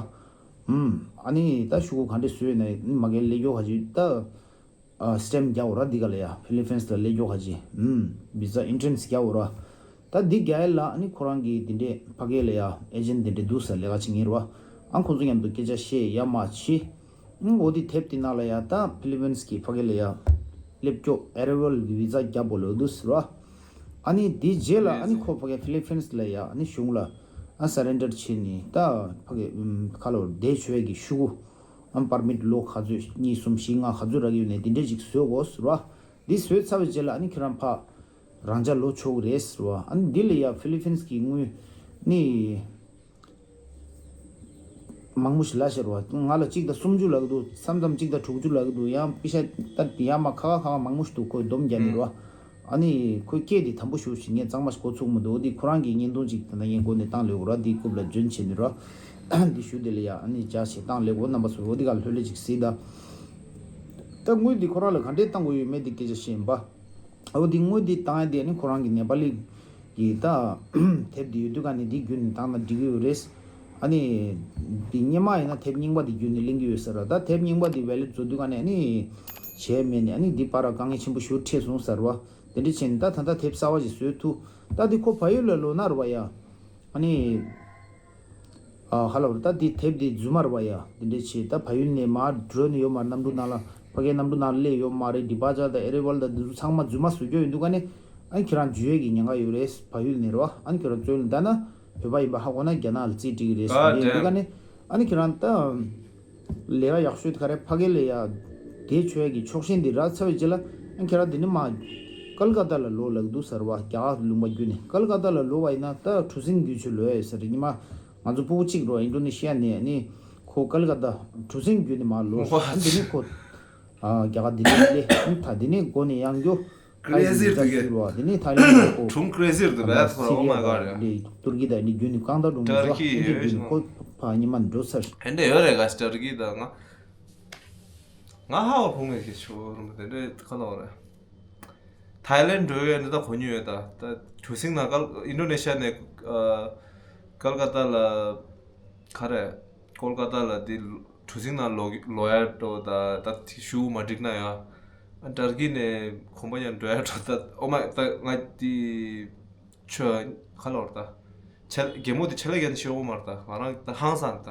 ཨུམ། ཨ་ནི་ད་ཤུ་གུ་ག་འདྲས་བཟོས་ན་མ་གི་ལས་རྒྱུ་ག་ཅིག་ད། ཨ། སི་ཊེམ་རྒྱག་འོ་ར་འདི་ག་ལ་ཡ། ཧྥི་ལི་ཕིན་སི་ལ་སླེབས་རྒྱུ་ག་ཅིག་ཨུམ། བི་ཛ་ཨིན་ཊི་རན་སི་རྒྱག་འོ་ར། ད་འདི་རྒྱག་ཡ་ལ་ཨ་ནི་ཁོ་རང་གིས་འདི་འདྲས་ཕ་གི་ལ་ཡ་ཨེ་ཇེན་ཊི་འདི་འདྲས་འདུག་ཟེར་ལས་ཀ་བྱེད་མཁན་རེད་བ། ཨ། ཁོང་ཚོ་མཉམ་དུ་སྐད་ཆ་བཤད་ཡ་མ་བྱེད། ཨུམ། འོ་དེ་དེབ་དེ་ནང་ལ་ཡ་ད་ཧྥི་ལི་ཕིན་སི་གི་ཕ་གི་ལ་ཡ་སླེབས་རྒྱུ་ཨེ་ར་ཝེལ་གི་བི་ཛ་རྒྱག་དགོས་ལབ་འདུག་ཟེར་བ། ཨ་ནི་འདི་རྗེས་ལ་ཨ་ནི་ཁོ་ཕ་གི་ཧྥི་ལི་ཕིན་སི་ལ་ཡ་ཨ་ནི་གཞུང་ལ་ཨ་སར་རེན་ཌར་བྱས་ནས་ད་ཕ་གི་ཨུམ་ཁ་ལོ་བསྡད་ཆོག་ཡ་གི་ཤུ་གུ། ཨམ་པར་མིཊ་ལོ་ག་ཚོད་གཉིས་གསུམ་བཞི་ལྔ་ག་ཚོད་རག་གི་ཡོད་ནའི་འདི་འདྲས་ཅིག་བཟོས་དགོས་ཟེར་བ། འདི་བཟོས་ཚར་བའི་རྗེས་ལ་ཨ་ནི་ཁྱོད་རང་ཕར་རང་འཇགས་ལོག་ཆོག་གི་རེད་ཟེར་བ། ཨ་ནི་འདི་ལ་ཡ་ཧྥི་ལི་ཕིན་སི་གི་དངུལ་ནི་མང་པོ་ཞིག་ལབ་ཤར་བ། ང་ལ་གཅིག་དང་སུམ་ཅུ་ལབ་ཀྱི་འདུག་མཚམས་མཚམས་གཅིག་དང་དྲུག་ཅུ་ལབ་ཀྱི་འདུག་ཡང་པེ་ཤ་ད་ཡ་མ་ཁ་ཁ་ཁ་ཁ་མང་པོ་ཞིག་འདུག་ཁོས་སྡོམ་རྒྱག་ནི་རེད་བ། ཨ་ནི་ཁོའི་སྐད་དེ་དམ་པོ་ཞེ་པོ་ཞིག་ངས་གཙང་མ་ཞིག་གོ་ཚུགས་མི་འདུག་འོ་དེ་ཁོ་རང་གིས་བརྙན་ཐུང་ཅིག་ད་ལྟ་ངས་འགོ་ནས་བཏང་ལེ་འོ་ར། འདིའི་རྐུབ་ལ་འཇོན་བྱེད་ནི་ར། འདི་ཞུ་དེ་ལ་ཡ་ཨ་ནི་འཇགས་བྱེད་བཏང་ལེ་འོ། རྣམ་པ་ཚོ་འོ་དེ་ག་ལྷོད་ལྷོད་ཅིག་གཟིགས་ད། ད་དངུལ་འདི་ཁོ་རང་ལ་ག་འདྲས་བཏང་དགོས་ཡོད་མེད་འདི་སྐད་ཆ་བཤད་ཡིན་པ། འོ་འདི་དངུལ་འདི་བཏང་ཡ་དེ་ཨ་ནི་ཁོ་རང་གི་ནེ་པ་ལི་གི་ད་དེབ་འདི་ཡོད་དུས་ག་ནས་འདི་བརྒྱུད་ནས་བཏང་ན་འགྲིག་གི་ཡོད་རེད། ཨ་ནི་འདི་སྔོན་མ་ཡིན་ན་དེབ་རྙིང་པ་འདི་བརྒྱུད་ནས་གླེང་གི་ཡོད་ས་ར། ད་དེབ་རྙིང་པ་འདི་ཝེ་ལིཌ་བཟོ་དུས་ག་ནས་ཨ་ནི་བྱས་མེད་ནས་ཨ་ནི་འདི་བར་དཀའ་ངལ་ཆེན་པོ་ཞེ་པོ་འཕྲད་སོང་ཟེར་བ། དེ་འདྲ་བྱས་ནས་ད་ད་ལྟ་དེབ་གསར་བ་ཞིག་བཟོས་ཐུབ། ད་འདི་ཁོ་བལ་ཡུལ་ལ་ལོག་ན་ར་བ་ཡ། ཨ་ནི། ཨ་ཧ་ལ་བར་ད་འདི་དེབ་འདི་རྫུན་མ་ར་བ་ཡ། དེ་འདྲ་བྱས་ད་བལ་ཡུལ་ནས་མར་འགྲོ་ནི་ཡོད་མ་རེད། གནམ་གྲུ་ནང་ལ་ཕ་གིའི་གནམ་གྲུ་ནང་ལ་སླེབས་ཡོད་མ་རེད། ཌི་པ་ཅར་དང་ཨེ་ར་ཝལ་དང་འདི་ཚོ་ཚང་མ་རྫུན་མ་བཟོ་རྒྱུ་ཡིན་དུས་ག་ནས། ཨ་ནི་ཁྱེད་རང་འཇུ་ཡས་ཀྱི་ཉེན་ཁ་ཡོད་རེད། བལ་ཡུལ་ནས་ར་བ། ཨ་ནི་ཁྱེད་རང་བཙོན་ལ་བསྡད་ན་བོད་པ་ཡིན་པ་ཧ་གོ་ན་རྒྱ་ནག་ལ་རྩིས་སྤྲད་ཀྱི་རེད་ཟེར་ཡོད་དུས་ག་ནས། ཨ་ནི་ཁྱེད་རང་ད། ལས་ཀ་ཡག་ཤོས་དེ་ག་རེ་ཕ་གི་ལ་ཡ་བསྡད་ཆོག་ཡ་གི་ཆོག་མཆན་འདི་རག་ཚར་བའི་རྗེས་ལ། ཨ་ཁྱེད་རང་འདི་ནས་མར་ཀལ་ཀ་ཏ་ལ་ལོག་ལབ་འདུག་ཟེར་བ། རྒྱ་གར་ལུང་པ་བརྒྱུད་ནས་ཀལ་ཀ་ཏ་ལ་ལོག་པ་ཡིན་ན་ད་གྲུ་གཟིངས་བརྒྱུད་ཆོག་ལོག་ཡ་ཡོད་ས་རེད། ཉི་མ་ང་ཚོ་སྤུ་གུ་གཅིག་རོ་ཨིན་ཌོ་ནེ་ཤི་ཡ་ནས་ནི་ཁོ་ཀལ་ཀ་ཏ་གྲུ་གཟིངས་བརྒྱུད་ནས་མར་ལོག་ཨ་འདི་ནས་ཁོ་རྒྱ་གར་འདི་ནས་སླེབས། ད་འདི་ནས་འགོ་ནས་ཡང་རྒྱུ། ཀྲེ་ཟི་རེད་འདུག་གས། དེ་ནས་ཐའི་ལེན་ཌ་ཁོ་ཁྲུང་ཀྲེ་ཟི་རེད་འདུག་གས། ཨོ་མའི་གོཌ། འདི་ཏུར་ཀི་དང་འདི་བརྒྱུད་ནས་རྐང་ཐང་སྒྲོམ་འདི་ཚོ་ཨ་འདི་བརྒྱུད་ནས་ཁོ་ཕར་ཉི་མ་འགྲོ་ཚར། ཨེ་འདྲ་ཡོད་རེད་ག་ཏུར་ཀི་དང་ང་། ང་ཧ་བ་ཕུང་མེད་ཀྱི་ཆུ་རུམ་དེ་འདྲའི་ཁ་ལོ་རེད། ཐའི་ལེན་ཌ་འགྲོ་ཡས་འདི་ད་གོ་མྱོང་ཡོད་ད། ད་གྲུ་གཟིངས་ནང་ཀལ་ཨིན་ཌོ་ནེ་ཤི་ཡ་ནས་ཨ་ཀལ་ཀ་ཏ་ལ་ག་རེ་ཀོལ་ཀ་ཏ་ལ་འདི་གྲུ་གཟིངས་ནང་ལོག་ལོག་ཡ་འགྲོ་ད། ད་ཤུ་མ་འགྲིག་ན་ཡ། ཨ་ཏར་ཀི་ནས་གོམ་པ་ཡང་འགྲོ་ཡ་འགྲོ་ད། ཨོ་མ་ད་ང་དེ་ཆོས་ག་ལོར་ད་ཆ་རྒན་མོ་དེ་ཆ་ལ་རྒན་ཤེས་འོ་མར་ད་ང་རང་ད་ཧང་སང་ད་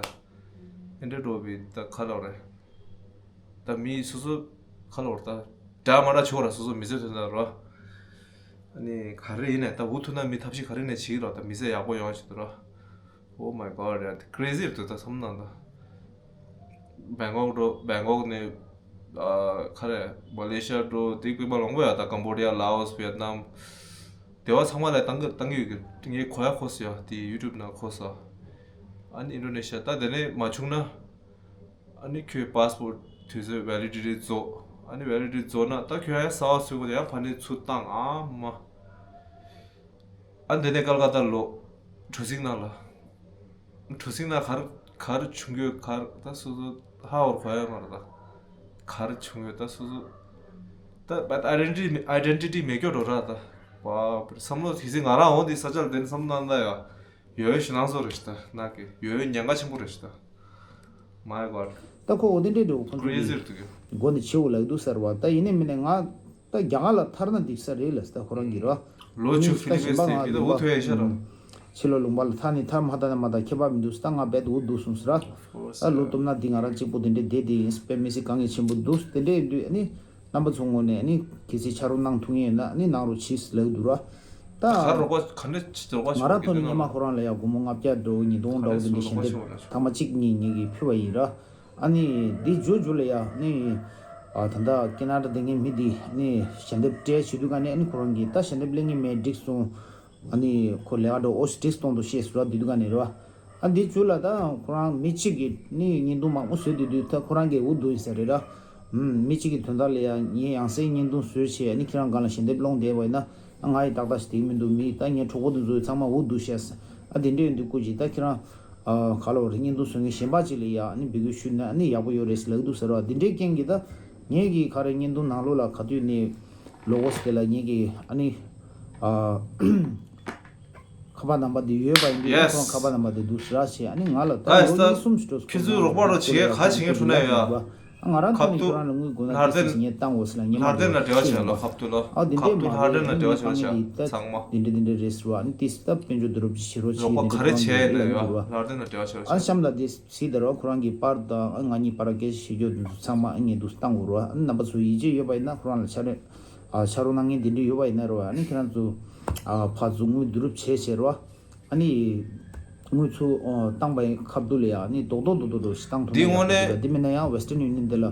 ཨེ་འདྲ་འགྲོ་བའི་ད་ག་ལོར་རེད། ད་མི་སོ་སོ་ག་ལོར་ད་འདྲ་མ་འདྲ་ཆོག་ར་སོ་སོ་མི་ཚེ་དོན་དག་རོ། ཨ་ནི་ག་རེ་ཡིན་ནས་ད་འུ་ཐུག་ན་མི་ཐབས་ཤེས་ག་རེ་ནས་བྱེད་ཀྱི་རོགས་ད་མི་ཚེ་ཡག་པོ་ཡོང་ཞིག་ཏུ་རོགས། Oh my god, yeah, crazy རེད་འདུག་ད་བསམ་ན་ད། བེང་ཀོག་འགྲོ་བེང་ཀོག་ནས་ཨ་ག་རེ་མ་ལེ་ཤི་ཡ་འགྲོ་དེ་དཔེ་མ་ལོང་པོ་ཡ་ད། ཀམ་བོ་ཌི་ཡ། ལའོ་སི། ཝི་ཡེད་ནམ། དེ་བ་ཚང་མ་ལ་བཏང་གི་བཏང་གི་ཡོད་གི། ངས་གོ་ཡ་གོ་སོང་ཡ་དེ་ཡུ་ཊུབ་ནང་གོ་སོང་། ཨ་ནི་ཨིན་ཌོ་ནེ་ཤི་ཡ། ད་དེ་ནས་མ་བྱུང་ན། ཨ་ནི་ཁྱོད་པ་སི་པོར་ཊི་དུས་ཚོད་ཝེ་ལི་ཌི་ཊི་རྫོགས། ཨ་ནི་ཝེ་ལི་ཌི་ཊི་རྫོགས་ན་ད་ཁྱོད་ཡང་གསར་པ་བཟོ་དགོས་ཡ། ཕ་ནི་ཚུར་བཏང་ཨ་མ། ཨ་འདི་ནས་ཀལ་ཀ་ཏ་ལོ། གྲུ་གཟིངས་ནང་ལ། གྲུ་གཟིངས་ནང་གར་གར་བྱུང་ཡོད་གར་ད་སོ་སོ་ཧ་འོར་གོ་ཡ་མ་རེད་ད། གར་བྱུང་ཡོད་ད་སོ་སོ། ད་བད་ཨའི་ཌེན་ཊི་ཊི་ཨའི་ཌེན་ཊི་ཊི་མེད་སྐྱོ་འགྲོ་ར་ད། བ་བསམ་བློ་དེ་ཚེ་ང་རང་འོང་དེ་ས་ཆ་ལ་དེ་ནས་བསམ་བློ་བཏང་ད་ཡ། ཡོད་ཡོད་ཞེ་ནང་སོ་རེ་ཞིག་ད་ནག་གི་ཡོད་ཡོད་ཉེན་ཁ་ཆེན་པོ་རེ་ཞིག་ད། My god. ད་ཁོ་འོ་དེ་འདྲའི་འདྲ་བོ་ཁོ་ཚོ་གི་Crazy རེད་འདུག་གི། སྒོ་ནས་བྱེད་འོ་ལག་འདུག་ཟེར་བ་ད་ཡིན་ནའི་མིན་ནའི་ང་ད་རྒྱ་གར་ལ་ཐར་ན་འགྲིག་ས་རེད་ལ་ད་ཁོ་རང་གི་ར། ལོ་ཆུ་ཨ་ནི་ཕི་ལི་པིན་ད་གཞན་པ་སི་ནས་ང་མི་ད་འུ་ཐོས་ཡ་ཤ་ར། ཕྱི་ལོ་ལུང་པ་ལ་ཐར་ནི་ཐར་མ་ཐར་ནི་མ་ད་ཁྱད་པར་མི་འདུག་ད་ང་རྦད་འུ་འདུག་སོང་ཟེར་ར། ཨ་ལོ་སྟོབས་ན་འདི་ང་རང་གཅིག་པོ་དེ་འདྲའི་བསྡད་དེ་ཡིན་དཔེ་མི་སྲིད་དཀའ་ངལ་ཆེན་པོ་འདུག་དེ་འདྲའི་དུས་ཨ་ནི། རྣམ་པ་ཚོ་ངོས་ནས་ནི་གལ་སྲིད་ཕྱག་རོགས་གནང་ཐུབ་ངེས་ཡོད་ན་ནི་གནང་རོགས་གྱིས་ལབ་འདུག་ར། ད་ག་རོགས་པ་ག་འདྲ་ཅི་རོགས་པ་ང་རང་ཐོག་ནས་སྔོན་མ་ཁོ་རང་ལ་ཡ་སྒོར་མོ་ལྔ་བརྒྱ་འགྲོ་ཉིས་སྟོང་འདྲ་བོ་དེ་འདྲ་ཞལ་འདེབས་ཐེངས་མ་གཅིག་གཉིས་ཉིས་ཀྱིས་ཕུལ་བ་ཡིན་ར། ཨ་ནི་འདི་མཇུག་མཇུག་ལ་ཡ་ནི་ད་ལྟ་ཀེ་ན་ཌ་དེ་ངའི་མི་འདི་ནི་ཞལ་འདེབས་སྤྲད་བྱེད་དུས་ག་ནས་ཨ་ནི་ཁོ་རང་གིས་ད་ཞལ་འདེབས་སླེབས་ངེས་མེད་འགྲིག་སོང་། ཨ་ནི་ཁོ་ལས་ཀ་འགྲོ་ཨོ་ཤི་འགྲིག་སོང་དུ་ཤེས་སུ་ར་འདི་དུས་ག་ནས་ར། ཨ་འདི་བཅུ་ལ་ད་ཁོ་རང་མི་གཅིག་གིས་ནི་བརྙན་ཐུང་མང་པོ་བཟོས་དུས་དུས་ད་ཁོ་རང་གིས་འུ་སྡུག་ཡིན་ས་རེད་ར། ཨུམ། མི་གཅིག་གི་དོན་དག་ལ་ཡང་ངས་ཡང་སེ་བརྙན་ཐུང་བཟོས་བྱས་ནི་ཁྱེད་རང་སྒང་ལ་ཞལ་འདེབས་སློང་བསྡད་པ་ཡིན་ན་ང་ཡི་ཏག་ཏག་ཞིག་དེ་མི་འདུག་མི་ད་ངའི་གྲོགས་པོ་དེ་ཚོ་ཚང་མ་འུ་སྡུག་བཤད་ས་ཨ་དེ་འདྲས་ཡོད་དུས་སྐུ་མཁྱེན་ད་ཁྱེད་རང་ག་ལ་བར་བརྙན་ཐུང་བཟོ་མཁན་གཞན་པ་ཅིག་ལ་ཡང་ནི་འབོད་སྐུལ་ཞུས་ན་ནི་ཡག་པོ་ཡོད་རེད་ལབ་འདུག་ཟེར་བ་དེ་འདྲས་རྐྱེན་གྱིས་ད་ངས་ཀྱི་ག་རེ་བརྙན་ཐུང་ནང་ལོགས་ལ་ག་དུས་ནི་ལོ་གོ་སི་དེ་ལ་ངས་ཀྱི་ཨ་ནི། ཁ་པར་ནམ་བར་དེ་ཡོད་པ་ཡིན་དུས་Yes. ཁོ་རང་ཁ་པར་ནམ་བར་དེ་འདུག་ཟེར་བྱས་ཨ་ནི་ང་ལ་ད་ད་ལོ་ད་གཉིས་གསུམ་ཞིག་འགྲོ་སོང་ཁྱེད་ཚོས་རོགས་པ་རོགས་བྱེད་ག་བྱེད་མཁན་འཁྲུ་ན་ཡོད་ཨ། ང་རང་ཐོག་ནས་ཁྱོད་རང་ལ་དངུལ་དགོས་ན་ཁ་ཏིག་ཙམ་ཞིག་ངས་བཏང་དགོས་ཟེར་ལ་ངས་མ་ལྷར་ལྡན་ལ་འབྲེལ་བ་བྱས་ལ་ཁ་ཐུག་ལ་ཨ་དེ་འདྲས་མ་རེད་ཁ་ཐུག་ལྷར་ལྡན་ལ་འབྲེལ་བ་བྱས་ལ་ཚང་མ་དེ་འདྲས་དེ་འདྲས་རེད་ཟེར་བ་ཨ་ནི་ཏིས་ད་དཔལ་འབྱོར་བསྡུ་རུབ་ཅིག་བྱེད་རོགས་བྱེད་རོགས་པ་ག་རེ་བྱས་ཡིན་ན་ཡོད་ལྷར་ལྡན་ལ་འབྲེལ་བ་བྱས་ལ་ཨ་བྱས་གཤམ་ལ་དེ་སྲིད་ད་རོགས་ཁོ་རང་གི་པར་དང་ཨ་ང་གཉིས་པར་སྐད་ཆ་བཤད་རྒྱུ་ཚང་མ་ཨ་ངས་འདུག་བཏང་དགོས་རོགས་ཨ་ནི་རྣམ་པ་ཚོ་ཡིད་ཆེས་ཡོད་པ་ཡིན་ན་ཁོ་རང་ལ་ཕྱག་རོགས། ཨ་ཕྱག་རོགས་གནང་མཁན་དེ་འདྲ་ཡོད་པ་ཡིན་ན་རེད་བ། ཨ་ནི་ཁྱེད་རང་ཚོ་ཨ་ཕར་ཚུར་དངུལ་བསྡུ་རུབ་བྱས་བྱས་རེད་བ། ཨ་ནི་དངུལ་ཚུར་ཨོ་བཏང་པའི་ཁ་ཐུག་ལ་ཡ་ཨ་ནི་རྡོག་རྡོག་རྡོག་རྡོག་རྡོག་ཞིག་བཏང་ཐུབ་འདི་ན་ཡག་དངོས་པོ་འདུག་ག་གནས་འདི་མིན་ན་ཡང་Western Union་འདི་ལ་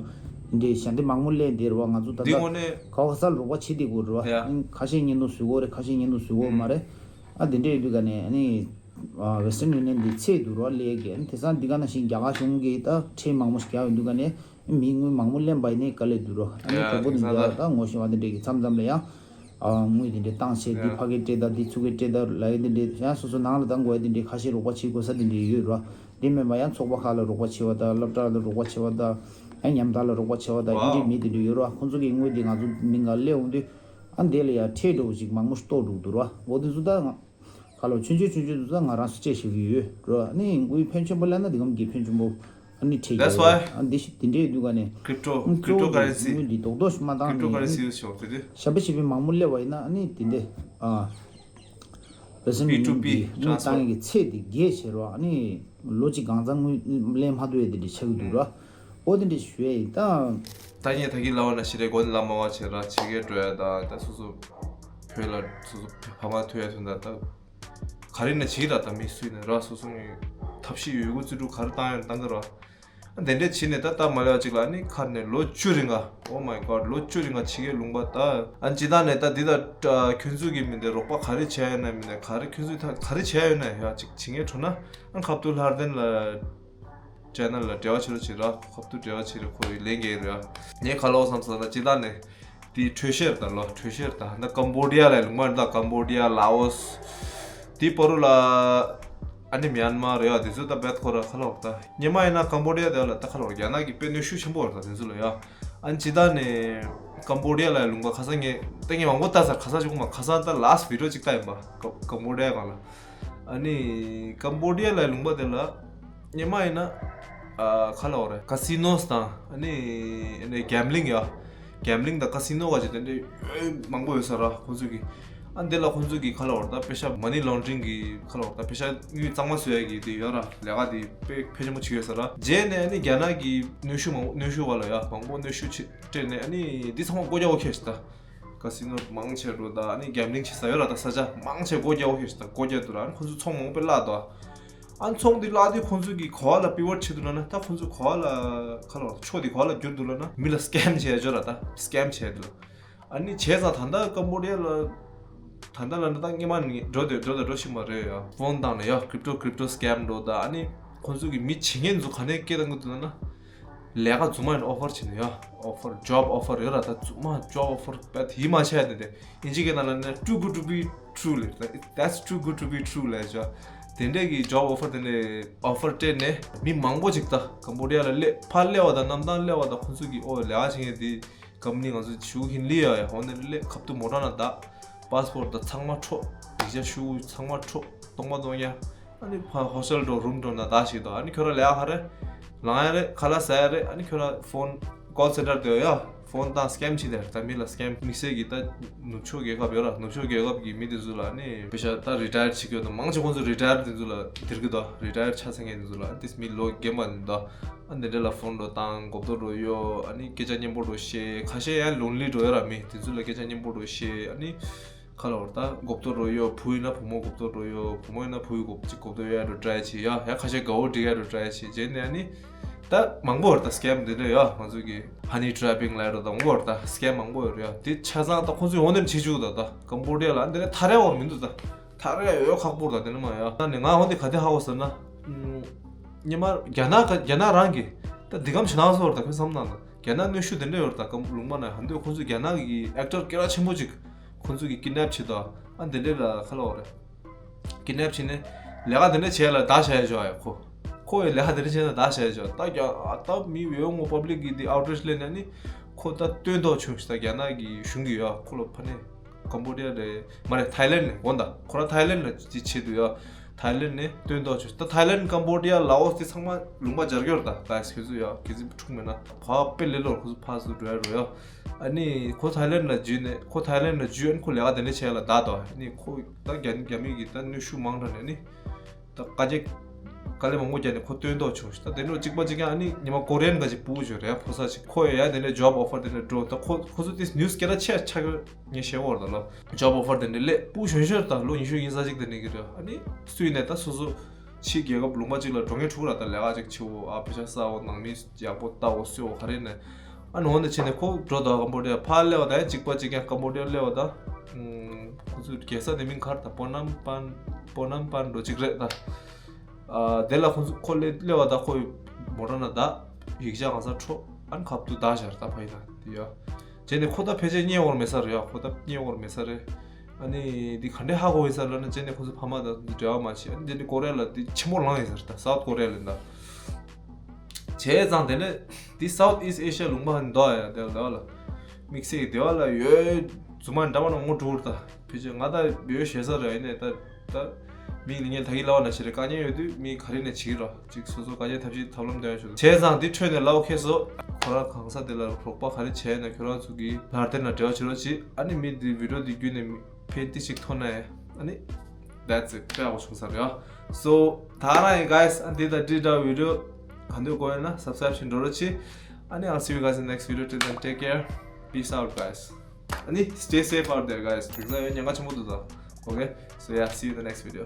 འདི་ཞལ་འདེབས་མང་པོ་སླེབས་བསྡད་རེད་བ། ང་ཚོ་ད་འདི་ལྟ་དངོས་གནས་ག་བ་ག་ས་ལ་རོགས་པ་བྱེད་བསྡད་དགོས་རེད་བ། ཡ། ཨ་ནི་ཁ་ཤས་བརྙན་ཐུང་བཟོ་དགོས་རེད། ཁ་ཤས་བརྙན་ཐུང་བཟོ་དགོས་མ་རེད། ཨ་འདི་འདྲ་ཡོད་དུས་ག་ནས་ཨ་ནི་Western Union་འདི་ཚད་འདུག་རེད་བ་ལས་ཀྱི། ཨ་ནི་དེང་སང་འདི་ག་ནང་བཞིན་རྒྱ་གར་གཞུང་གིས་ད་ཁྲལ་མང་པོ་ཞིག་རྒྱག་ཡོད་དུས་ག་ནས། མིའི་དངུལ་མང་པོ་ལེན་པ་ཡིན་ནའི་དཀའ་ལས་འདུག་རོ། ཨ་ནི་ཡ་གྲོགས་པོ་དེ་དེང་སང་ཚོ་ད་ད་ངོ་ཤེས་པ་དེ་འདྲས་ཀྱི་མཚམས་མཚམས་ལ་ཡང་། ཨ་དངུལ་དེ་འདྲས་བཏང་བྱས་འདི་ཡ་ཕ་གིར་སྤྲད་ད་འདི་ཚུ་གིར་སྤྲད་ད་ལབ་ཡ་དེ་འདྲས་ཡང་སོ་སོ་ནང་ལ་བཏང་དགོས་ཡ་དེ་འདྲས་ཁ་ཤས་རོགས་པ་བྱེད་དགོས་ས་དེ་འདྲས་ཡོད་རོ། དེ་མིན་པ་ཡང་ཚོགས་པ་ཁག་ལ་རོགས་པ་བྱེད་པ་དང་སློབ་གྲྭ་ལ་རོགས་པ་བྱེད་པ་དང་། ཡང་ཉམས་ཐག་ལ་རོགས་པ་བྱེད་པ་དང་དེ་འདྲས་མི་དེ་འདྲས་ཡོད་རོ། ཁོང་ཚོ་གི་དངུལ་དེ་ང་ཚོ་མི་འགའ་སླེབས་འོང་དུས། ཨ་འདི་ལ་ཡ་ཁྲལ་འགྲོ་བ་ཅིག་མང་པོ་ཞིག་གཏོགས་འགྲོ་འདུག་རོ། འོ་དེ་ཚོ་ད་ང་། ཁ་ལོ་ཆུང་ཆུང་ཆུང་ཆུང་དུ་ད་ང་རང་ཚོ་སྤྲད་ཤེས་ཀྱི་ཡོད་རོ། ཨ་ནི་དངུལ་ཕོན་ཆེན་པོ་ལེན་ན་འདི་གམ་གྱི་ཕོན་ཆེན་པོ་ཨ་ནི་ཁྲིད་That's ཀྱི་why ཡོད། ཨ་འདི་ཤི་དེ་འདྲའི་དུས་ག་ནས་Crypto, གཙོ་བོ་དེ་cryptocurrency, དངུལ་འདི་རྡོག་རྡོག་ཞིག་མ་བཏང་ནས་cryptocurrency use ཞོག་དེ་དུས། ཞབས་པ་ཞིབ་པའི་མང་མོ་སླེབས་པ་ཡིན་ན་ཨ་ནི་དེ་འདྲས་ཨ་བེ་སེམས་P to P མི་འདི་དངུལ་བཏང་transfer། ཡས་ཀྱི་ཚད་དེ་རྒྱས་བྱེད་རོ། ཨ་ནི་ལོ་གཅིག་གང་ཚང་དངུལ་ལེན་མ་ཐུབ་ཡས་དེ་འདྲས་ཆགས་ཀྱི་འདུག་རོ། ཨོ་དེ་འདྲས་ཞུ་ཡས་ཡིན་ད། ད་ངས་ད་གིན་ལབ་པ་ནང་བཞིན་རེད། མགོ་ནས་ལབ་མ་བ་བྱེད་ར་ཕྱི་རྒྱལ་འགྲོ་ཡ་ད་ད་སོ་སོ་བོད་ལ་སོ་སོ་ཕ་མ་ཐུག་ཡ་ཐུག་ད་ད། ག་རེ་ན་བྱེད་ར་ད་མི་སུ་ཡིན་ན་ར་སོ་སོ་ངས་ཐབས་ཤེས་ཡོད་དགུ་རྩིས་དྲུག་ག་རེ་བཏང་ཡོད་བཏང་གི་ར། ཨ་དེ་འདྲས་བྱེད་ནས་ད་ད་མ་ལས་བ་ཅིག་ལ་ཨ་ནི་ཁ་ནས་ལོ་བཅུ་རིང་ག Oh my god ལོ་བཅུ་རིང་ག་ཕྱི་རྒྱལ་ལུང་པ་ད་ཨ་ཅི་ད་ནས་ད་འདི་ད་ཁྱོད་ཚོ་གི་མི་འདི་རོགས་པ་ག་རེ་བྱས་ཡོད་ན་མི་འདི་ག་རེ་ཁྱོད་ཚོ་ད་ག་རེ་བྱས་ཡོད་ན་ཡ་ཅིག་བྱེད་ངས་འཕྲོ་ན་ཨ་ཁ་ཐུག་ལྷར་ལྡན་ལ་ཅེ་ནལ་ལ་འབྲེལ་བ་བྱེད་རོགས་བྱེད་ར། ཁ་ཐུག་འབྲེལ་བ་བྱེད་རོགས་ཁོ་ཡི་ལན་རྒྱག་ར། ངས་ག་ལོག་བསམ་སོང་ད་ཅི་ད་ནས། དེའི་འཕྲོད་བཤེར་དང་ལོ་འཕྲོད་བཤེར་དང་ད་ཀམ་བོ་ཌི་ཡ་ལ་ལུང་པ་ད་ཀམ་བོ་ཌི་ཡ་ལའོ་སི། དེའི་པོ་རུ་ལ་ཨ་ནི་མྱན་མ་རེད་བ། དེ་ཚོ་ད་བད་ཁོ་ར་ཁ་ལོག་ད་སྙེ་མ་ཡིན་ན་ཀམ་བོ་ཌི་ཡ་དེ་ལ་ད་ཁ་ལོག་རྒྱ་ནག་གི་དཔེ་གནོན་ཤུགས་ཆེན་པོ་རེད་ད་དེ་ཚོ་ལ་ཡ། ཨ་ནི་ཇི་ལྟར་ནས་ཀམ་བོ་ཌི་ཡ་ལ་ལུང་པ་ཁ་སང་ངས་ད་ངས་མང་པོ་ལྟ་ཚར། ཁ་སང་ཅིག་དགོངས་པ་ཁ་སང་ད་ལ་སི་ཊི་བི་ཌི་ཡོ་ཅིག་ལྟ་ཡིན་པ་ཀམ་བོ་ཌི་ཡ་གང་ལ། ཨ་ནི་ཀམ་བོ་ཌི་ཡ་ལ་ལུང་པ་དེ་ལ། སྙེ་མ་ཡིན་ན། ཨ་ཁ་ལ་འོ་རེད། ཀ་སི་ནོ་སི་དང་ཨ་ནི་ཨ་ནི་གེམ་ལིང་ཡ། གེམ་བླིང་དང་ཀ་སི་ནོ་ག་ཅིག་དེ་འདྲའི་མང་པོ་ཡོད་ས་ར་ཁོང་ཚོས་ཀྱི། ཨ་འདི་ལ་ཁོང་ཚོས་ཀྱི་ཁ་ལ་བར་ད་པེ་ཤ་མ་ནི་ལོན་ཌ་རིང་གི་ཁ་ལ་བར་ད་པེ་ཤ་དངུལ་གཙང་མ་བཟོ་ཡ་གི་དེ་ཡོད་ར། ལས་ཀ་དེ་དཔེ་དཔེ་ཆེན་པོ་བྱེད་ཡོད་ས་ར། རྗེས་ནས་ཨ་ནི་རྒྱ་ནག་གི་གནོན་ཤུགས་མང་པོ་གནོན་ཤུགས་བ་ལ་ཡ་མང་པོ་གནོན་ཤུགས་ཆེ་སྤྲད་ནས་ཨ་ནི་འདི་ཚང་མ་སྒོ་རྒྱག་འོ་ཁེལ་ཤི་ད། ཀ་སི་ནོ་མང་ཆེ་འགྲོ་ད། ཨ་ནི་གེམ་བླིང་བྱེད་ས་ཡོད་ར། ད་ས་ཆ་མང་ཆེ་སྒོ་རྒྱག་འོ་ཁེལ་ཤི་ད། སྒོ་རྒྱག་འདུག་ར། ཨ་ནི་ཁོང་ཚོས་ཚོང་མང་པོ་བརླག་འདུག་ཨ་ནི་ཚོང་འདི་བརླག་དུས་ཁོང་ཚོས་ཀྱི་གོ་བ་ལ་པི་ཝར་བྱེད་འདུག་ལབ་ན། ད་ཁོང་ཚོས་གོ་བ་ལ་ཁ་ལ་ཕྱོགས་འདི་གོ་བ་ལ་བསྒྱུར་འདུག་ལབ་ན། མི་ལ་སི་ཀེམ་བྱེད་ཡ་ཅོ་ར། ད་སི་ཀེམ་བྱེད་འདུག་ཨ་ནི་བྱས་ཙང་ད་ལྟ་ཀམ་བོ་ཌི་ཡ་ལ་ད་ལྟ་ལ་ན་ད་སྔོན་མ་ནས་འགྲོ་དེ་འགྲོ་དང་འགྲོ་བཞིན་པ་རེད་ཡ། ཕོན་བཏང་ནས་ཡ་ཀྲིབ་ཊོ་ཀྲིབ་ཊོ་སི་ཀེམ་འགྲོ་ད། ཨ་ནི་ཁོང་ཚོས་ཀྱི་མི་བྱེད་མཁན་ཚོ་ག་ནས་སྐད་བཏང་གི་འདུག་ལབ་ན། ལས་ཀ་རྫུན་མ་ཡིན་ཨོ་ཕར་བྱེད་ནས་ཡ། ཨོ་ཕར་ཇོབ་ཨོ་ཕར་ཡོད་ར། ད་རྫུན་མ་ཇོབ་ཨོ་ཕར་བས་དེ་མ་བྱས་ནས་དེ་ཨིན་ཇི་སྐད་ནང་ལ་ནས་too good to be true ལབ་ད། That's too good to be true ལབ་ཅོ། དེ་འདྲས་ཀྱི་ཇོབ་ཨོ་ཕར་དེ་འདྲས་ཨོ་ཕར་སྤྲད་ནས་མི་མང་པོ་ཅིག་ད་ཀམ་བོ་ཌི་ཡ་ལ་སླེབས། ཕར་སླེབས་པ་དང་གནམ་ཐང་སླེབས་པ་དང་ཁོང་ཚོས་ཀྱི་ཨོ་ལས་ཀ་བྱེད་མཁན་དེ་ཀམ་པ་ནི་ང་ཚོ་ཞུ་ཧིན་ལི་ཡ་ཡ་འོ་ནས་སླེབས། ཁབ་ཏུ་མོ་ཊ་ནང་བདག་པ་སི་པོར་ཊ་དང་ཚང་མ་འཕྲོག་ཡིག་ཆ་ཤུ་ཚང་མ་འཕྲོག་སྟོང་པ་སྟོང་ཡ། ཨ་ནི་ཕ་ཧོ་སི་ཊེལ་འགྲོ་རུམ་འགྲོ་ན་ད་ཞིག་དང་། ཨ་ནི་ཁྱོད་ར་ལས་ཀ་ག་རེ་ལངས་ཡ་རེད། ཁ་ལག་ཟ་ཡ་རེད། ཨ་ནི་ཁྱོད་ར་ཕོན་ཀོལ་སེན་ཊར་དེ་ཡ་ཕོན་དང་སི་ཀེམ་བྱེད་དེ་ད་མི་ལ་སི་ཀེམ་དམིགས་བསལ་གྱི་ད་ནུབ་ཕྱོགས་རྒྱལ་ཁབ་ཡོད་ར། ནུབ་ཕྱོགས་རྒྱལ་ཁབ་ཀྱི་མི་དེ་ཚོ་ལ་ཨ་ནི་པེ་ཤ་ད་རི་ཊ་ཡར་བྱེད་ཀྱི་ཡོད་ད། མང་ཆེ་ཁོང་ཚོ་རི་ཊ་ཡར་དེ་ཚོ་ལ་དེར་གི་ད་རི་ཊ་ཡར་ཆ་ཚང་མཁན་དེ་ཚོ་ལ་ཨ་ནི་མི་ལོ་རྒན་པ་དེ་ད་ཨ་འདི་འདྲ་ལ་ཕོན་འགྲོ་བཏང་གོ་བསྡུར་འགྲོ་ཡོད། ཨ་ནི་སྐད་ཆ་སྙན་པོ་འགྲོ་བཤད། ཁ་ཤས་ཡང་ལོན་ལི་འགྲོ་ཡོད་ར། མི་དེ་ཚོ་ལ་སྐད་ཆ་སྙན་པོ་འགྲོ་བཤད། ཨ་ནི་ཁ་ལ་བར་ད་གོ་བསྡུར་འགྲོ་ཡོད། བུ་ཡིན་ན་བུ་མོ་གོ་བསྡུར་འགྲོ་ཡོད། བུ་མོ་ཡིན་ན་བུ་ཡི་གོ་གོ་བསྡུར་ཡོད་ཡ་འགྲོ་ཊ་ཡི་བྱེད་ཡ། ཡ་ཁ་ཤས་དགའ་བོ་འགྲིག་ཡ་འགྲོ་ཊ་ཡི་བྱེད། རྗེས་ནས་ཨ་ནི་ད་མང་པོ་ཡོད་རེད་ད་སི་ཀེམ་འདི་འདྲ་ཡ། ང་ཚོ་གི་ཧ་ནི་ཊ་རེ་པིང་ལབ་ཡ་འགྲོ་ད་མང་པོ་ཡོད་རེད་ད། སི་ཀེམ་མང་པོ་ཡོད་རེད་ཡ། དེ་ཆ་ཚང་ད་ཁོང་ཚོས་འོ་འདེམ་བྱེད་བཅུག་ད། ད་ཀམ་བོ་ཌི་ཡ་ལ་ཨ་འདི་འདྲ་ཐར་ཡ་བ་མི་འདུག་ད། ཐར་ཡ་ཡོད་ཁག་པོ་རེད་ད། དེ་ནི་མ་ཡ། ད་ནི་ང་འོ་འདི་ག་དེ་ཧ་གོ་ཟེར་ན། ཉི་མ་རྒྱ་ནག་ག་རྒྱ་ནག་རང་གི་ད་འདི་གམ་ཞིག་ནང་སོ་རེད་ད། ཁོས་བསམ་བཏང་ད་རྒྱ་ནག་གནོན་ཤུགས་དེ་འདྲ་ཡོད་རེད་ད། ཀམ་ལུང་པ་ན་ཧ་འདོད་ཁོང་ཚོས་རྒྱ་ནག་གི་ཨེག་ཊར་སྐད་གྲགས་ཆེན་པོ་ཅིག་ཁོང་ཚོས་ཀྱི་ཀིཌ་ནེབ་བྱེད་དོ། ཨ་འདི་འདྲས་ལ་ཁ་ལོ་རེད། ཀིཌ་ནེབ་བྱེད་ནས་ལས་ཀ་འདི་འདྲས་བྱས་ལ་བདག་བྱ་ཡ་འཇོག་ཡ་ཁོ། ཁོ་ཡི་ལས་ཀ་འདི་འདྲས་བྱས་ན་བདག་བྱ་ཡ་འཇོག་ད་རྒྱ་ཨ་ད་མི་ཡོད་ངོ་པབ་ལིག་གི་འདི་ཨའུ་ཊི་རེཇ་ལེན་ནས་ནི་ཁོ་ད་སྟོན་ཐོག་བྱུང་ཞིག་ད་རྒྱ་ནག་གི་གཞུང་གི་ཡོད་ཁོ་ལ་ཕ་ནས་ཀམ་བོ་ཌི་ཡ་རེད་མ་རེད་ཐའི་ལེན་ནས་འོ་ད་ཁོ་རང་ཐའི་ལེན་ལ་ཅི་བྱེད་འདུག་ཡ། ཐའི་ལེན་ནས་སྟོན་ཐོག་བྱུང་ད་ཐའི་ལེན་ཀམ་བོ་ཌི་ཡ་ལའོ་སི་དེ་ཚང་མ་ལུང་པ་སྦྱར་གྱི་ཡོད་རེད་ད་ག་ཡ་ཁྱོད་ཚོ་ཡ་གི་ཚིག་འཁྲུག་མེད་ན་བ་དཔེ་ལེ་ལོར་ཁོ་ཚོ་ཕར་ཚུར་འགྲོ་ཡ་རོ་ཡ། ཨ་ནི་ཁོ་ཐའི་ལེན་ལ་འཇུས་ནས་ཁོ་ཐའི་ལེན་ལ་འཇུས་ཨ་ནི་ཁོ་ལས་ཀ་དེ་འདྲ་བྱས་ལ་བདག་དོ། ཨ་ནི་ཁོ་ད་རྒྱ་རྒྱ་མི་གི་ད་གནོན་ཤུགས་མང་དྲགས་ནས་ནི་ད་དཀའ་སྤྱད་དཀའ་ལས་མང་པོ་བརྒྱབ་ནས་ཁོ་སྟོན་ཐོག་བྱུང་ཞིག་ད་དེ་འདྲ་གཅིག་པ་གཅིག་རྐྱང་ཨ་ནི་ཉི་མ་ཀོ་རི་ཡན་ག་ཅིག་སྤུ་གུ་ཅིག་རེད་ཕོ་གསར་ཅིག་ཁོ་ཡ་ཡ་དེ་འདྲ་ཇོབ་ཨོ་ཕར་དེ་འདྲ་འགྲོ་ད་ཁོ་ཁོ་ཚོ་དེ་ནིའུ་སི་སྐད་གྲགས་ཆེ་ཆགས་ཀྱི་ངས་བཤད་འོར་ད་ལོ་ཇོབ་ཨོ་ཕར་དེ་འདྲ་སླེབས་སྤུ་གུ་གཞོན་ཤོས་ད་ལོ་ཉི་ཤུ་ཉི་ཤུ་རྩ་གཅིག་དེ་འདྲ་གི་རེད། ཨ་ནི་སུས་ནས་ད་སོ་སོ་ཕྱིའི་རྒྱལ་ཁབ་ལུང་པ་གཅིག་ལ་འགྲོ་མཁན་ཕྲུ་གུ་ར་ད་ལས་ཀ་ཅིག་བྱེད་འོ་ཨ་ཕོ་གསར་ས་འོ་ནང་མི་ཡག་པོ་ལྟ་འོ་སུས་འོ་ག་རེ་ནས་ཨ་ནི་འོ་ནས་བྱས་ནས་ཁོ་འགྲོ་ད་ཀམ་བོ་ཌི་ཡ་ཕར་སླེབས་པ་ད་ཡ་གཅིག་པ་གཅིག་རྐྱང་ཀམ་བོ་ཌི་ཡ་སླེབས་པ་ད་ཁོ་ཚོའི་རྒྱལ་ས་དེ་མིང་ག་རེ་ད་པོ་ནམ་པན་པོ་ནམ་པན་འགྲོ་གཅིག་རེད་ད། ཨ་དེ་ལ་ཁོ་ཚོ་ཁོ་སླེབས་སླེབས་པ་ད་ཁོ་མོ་ཊ་ནང་བདག་ཡིག་ཆ་གང་ས་འཕྲོག་ཨ་ནི་ཁབ་ཏུ་བདག་ཤར་ད་ཕ་ཡི་ད་དེ་ཡ། བྱས་ནས་ཁོ་ད་ཕལ་ཆེར་རྙེད་འོར་མེད་ས་རེད་ཡ། ཁོ་ད་རྙེད་འོར་མེད་ས་རེད། ཨ་ནི་འདི་ག་འདྲས་ཧ་གོ་ཡིན་ས་ལབ་ན་བྱས་ནས་ཁོ་ཚོ་ཕ་མ་དང་འབྲེལ་བ་མ་བྱས་ཨ་ནི་དེ་ནི་ཀོ་རི་ཡ་ལ་འདི་ཆེན་པོ་ལངས་ཡིན་ས་རེད་ད་སའུ་ཐི་ཀོ་རི་ཡ་ལ་ད། བྱས་ཙང་དེ་ནས་འདི་སའུ་ཐི་ཨི་སི་ཊི་ཨེ་ཤི་ཡ་ལུང་པ་འདོག་ཡ་དེ་ལ་ལ། དམིགས་བསལ་གྱི་སྡེ་བ་ལ་ཡོད་རྫུན་མ་འདྲ་མ་ན་ངོ་འགྲོ་གི་རེད་ད། ཕལ་ཆེར་ང་ད་ཡོད་ཞེ་ས་རེད་ཡིན་ནས་ད་ད། མི་ལ་ངས་ད་གིན་ལབ་པ་ནང་བཞིན་རེད། དཀའ་ངལ་ཡོད་དུས་མི་ག་རེ་ནས་བྱེད་ཀྱི་རོ། ཅིག་སོ་སོ་དཀའ་ངལ་ཐབས་ཤེས་ཐབས་ལམ་འདོན་ཡ་ཞུ། བྱས་ཙང་འདི་འཕྲོས་ནས་ལབ་ཁེལ་སོང་། ཁོ་རང་གང་ས་དེ་ལ་རོགས་པ་ག་རེ་བྱས་ན་ཁྱོད་རང་ཚོ་གི་ལར་དེ་ན་འབྲེལ་བ་བྱེད་རོགས་གྱིས། ཨ་ནི་མི་འདི་བི་ཌིའོ་འདི་བརྒྱུད་ནས་མི་ཕན་ཏི་ཞིག་ཐོན་ན་ཡ། ཨ་ནི་that's it དཔེ་ཡག་པོ་བྱུང་ས་རེད་ཡ། So ད་རང་ཡིན་guys ཨ་འདི་དང་འདི་འདྲ་བི་ཌིའོ་ག་འདོད་དགོས་ཡོད་ན་སབ་སི་ཀ་རེབ་བྱེད་འགྲོ་རོགས་གྱིས། ཨ་ནི་I'll see you guys in the next video. Till then, take care. Peace out, guys. ཨ་ནི་stay safe out there, guys. དེང་སང་ཡང་ཉེན་ཁ་ཆེན་པོ་འདུག་ད། Okay, so yeah, see you in the next video.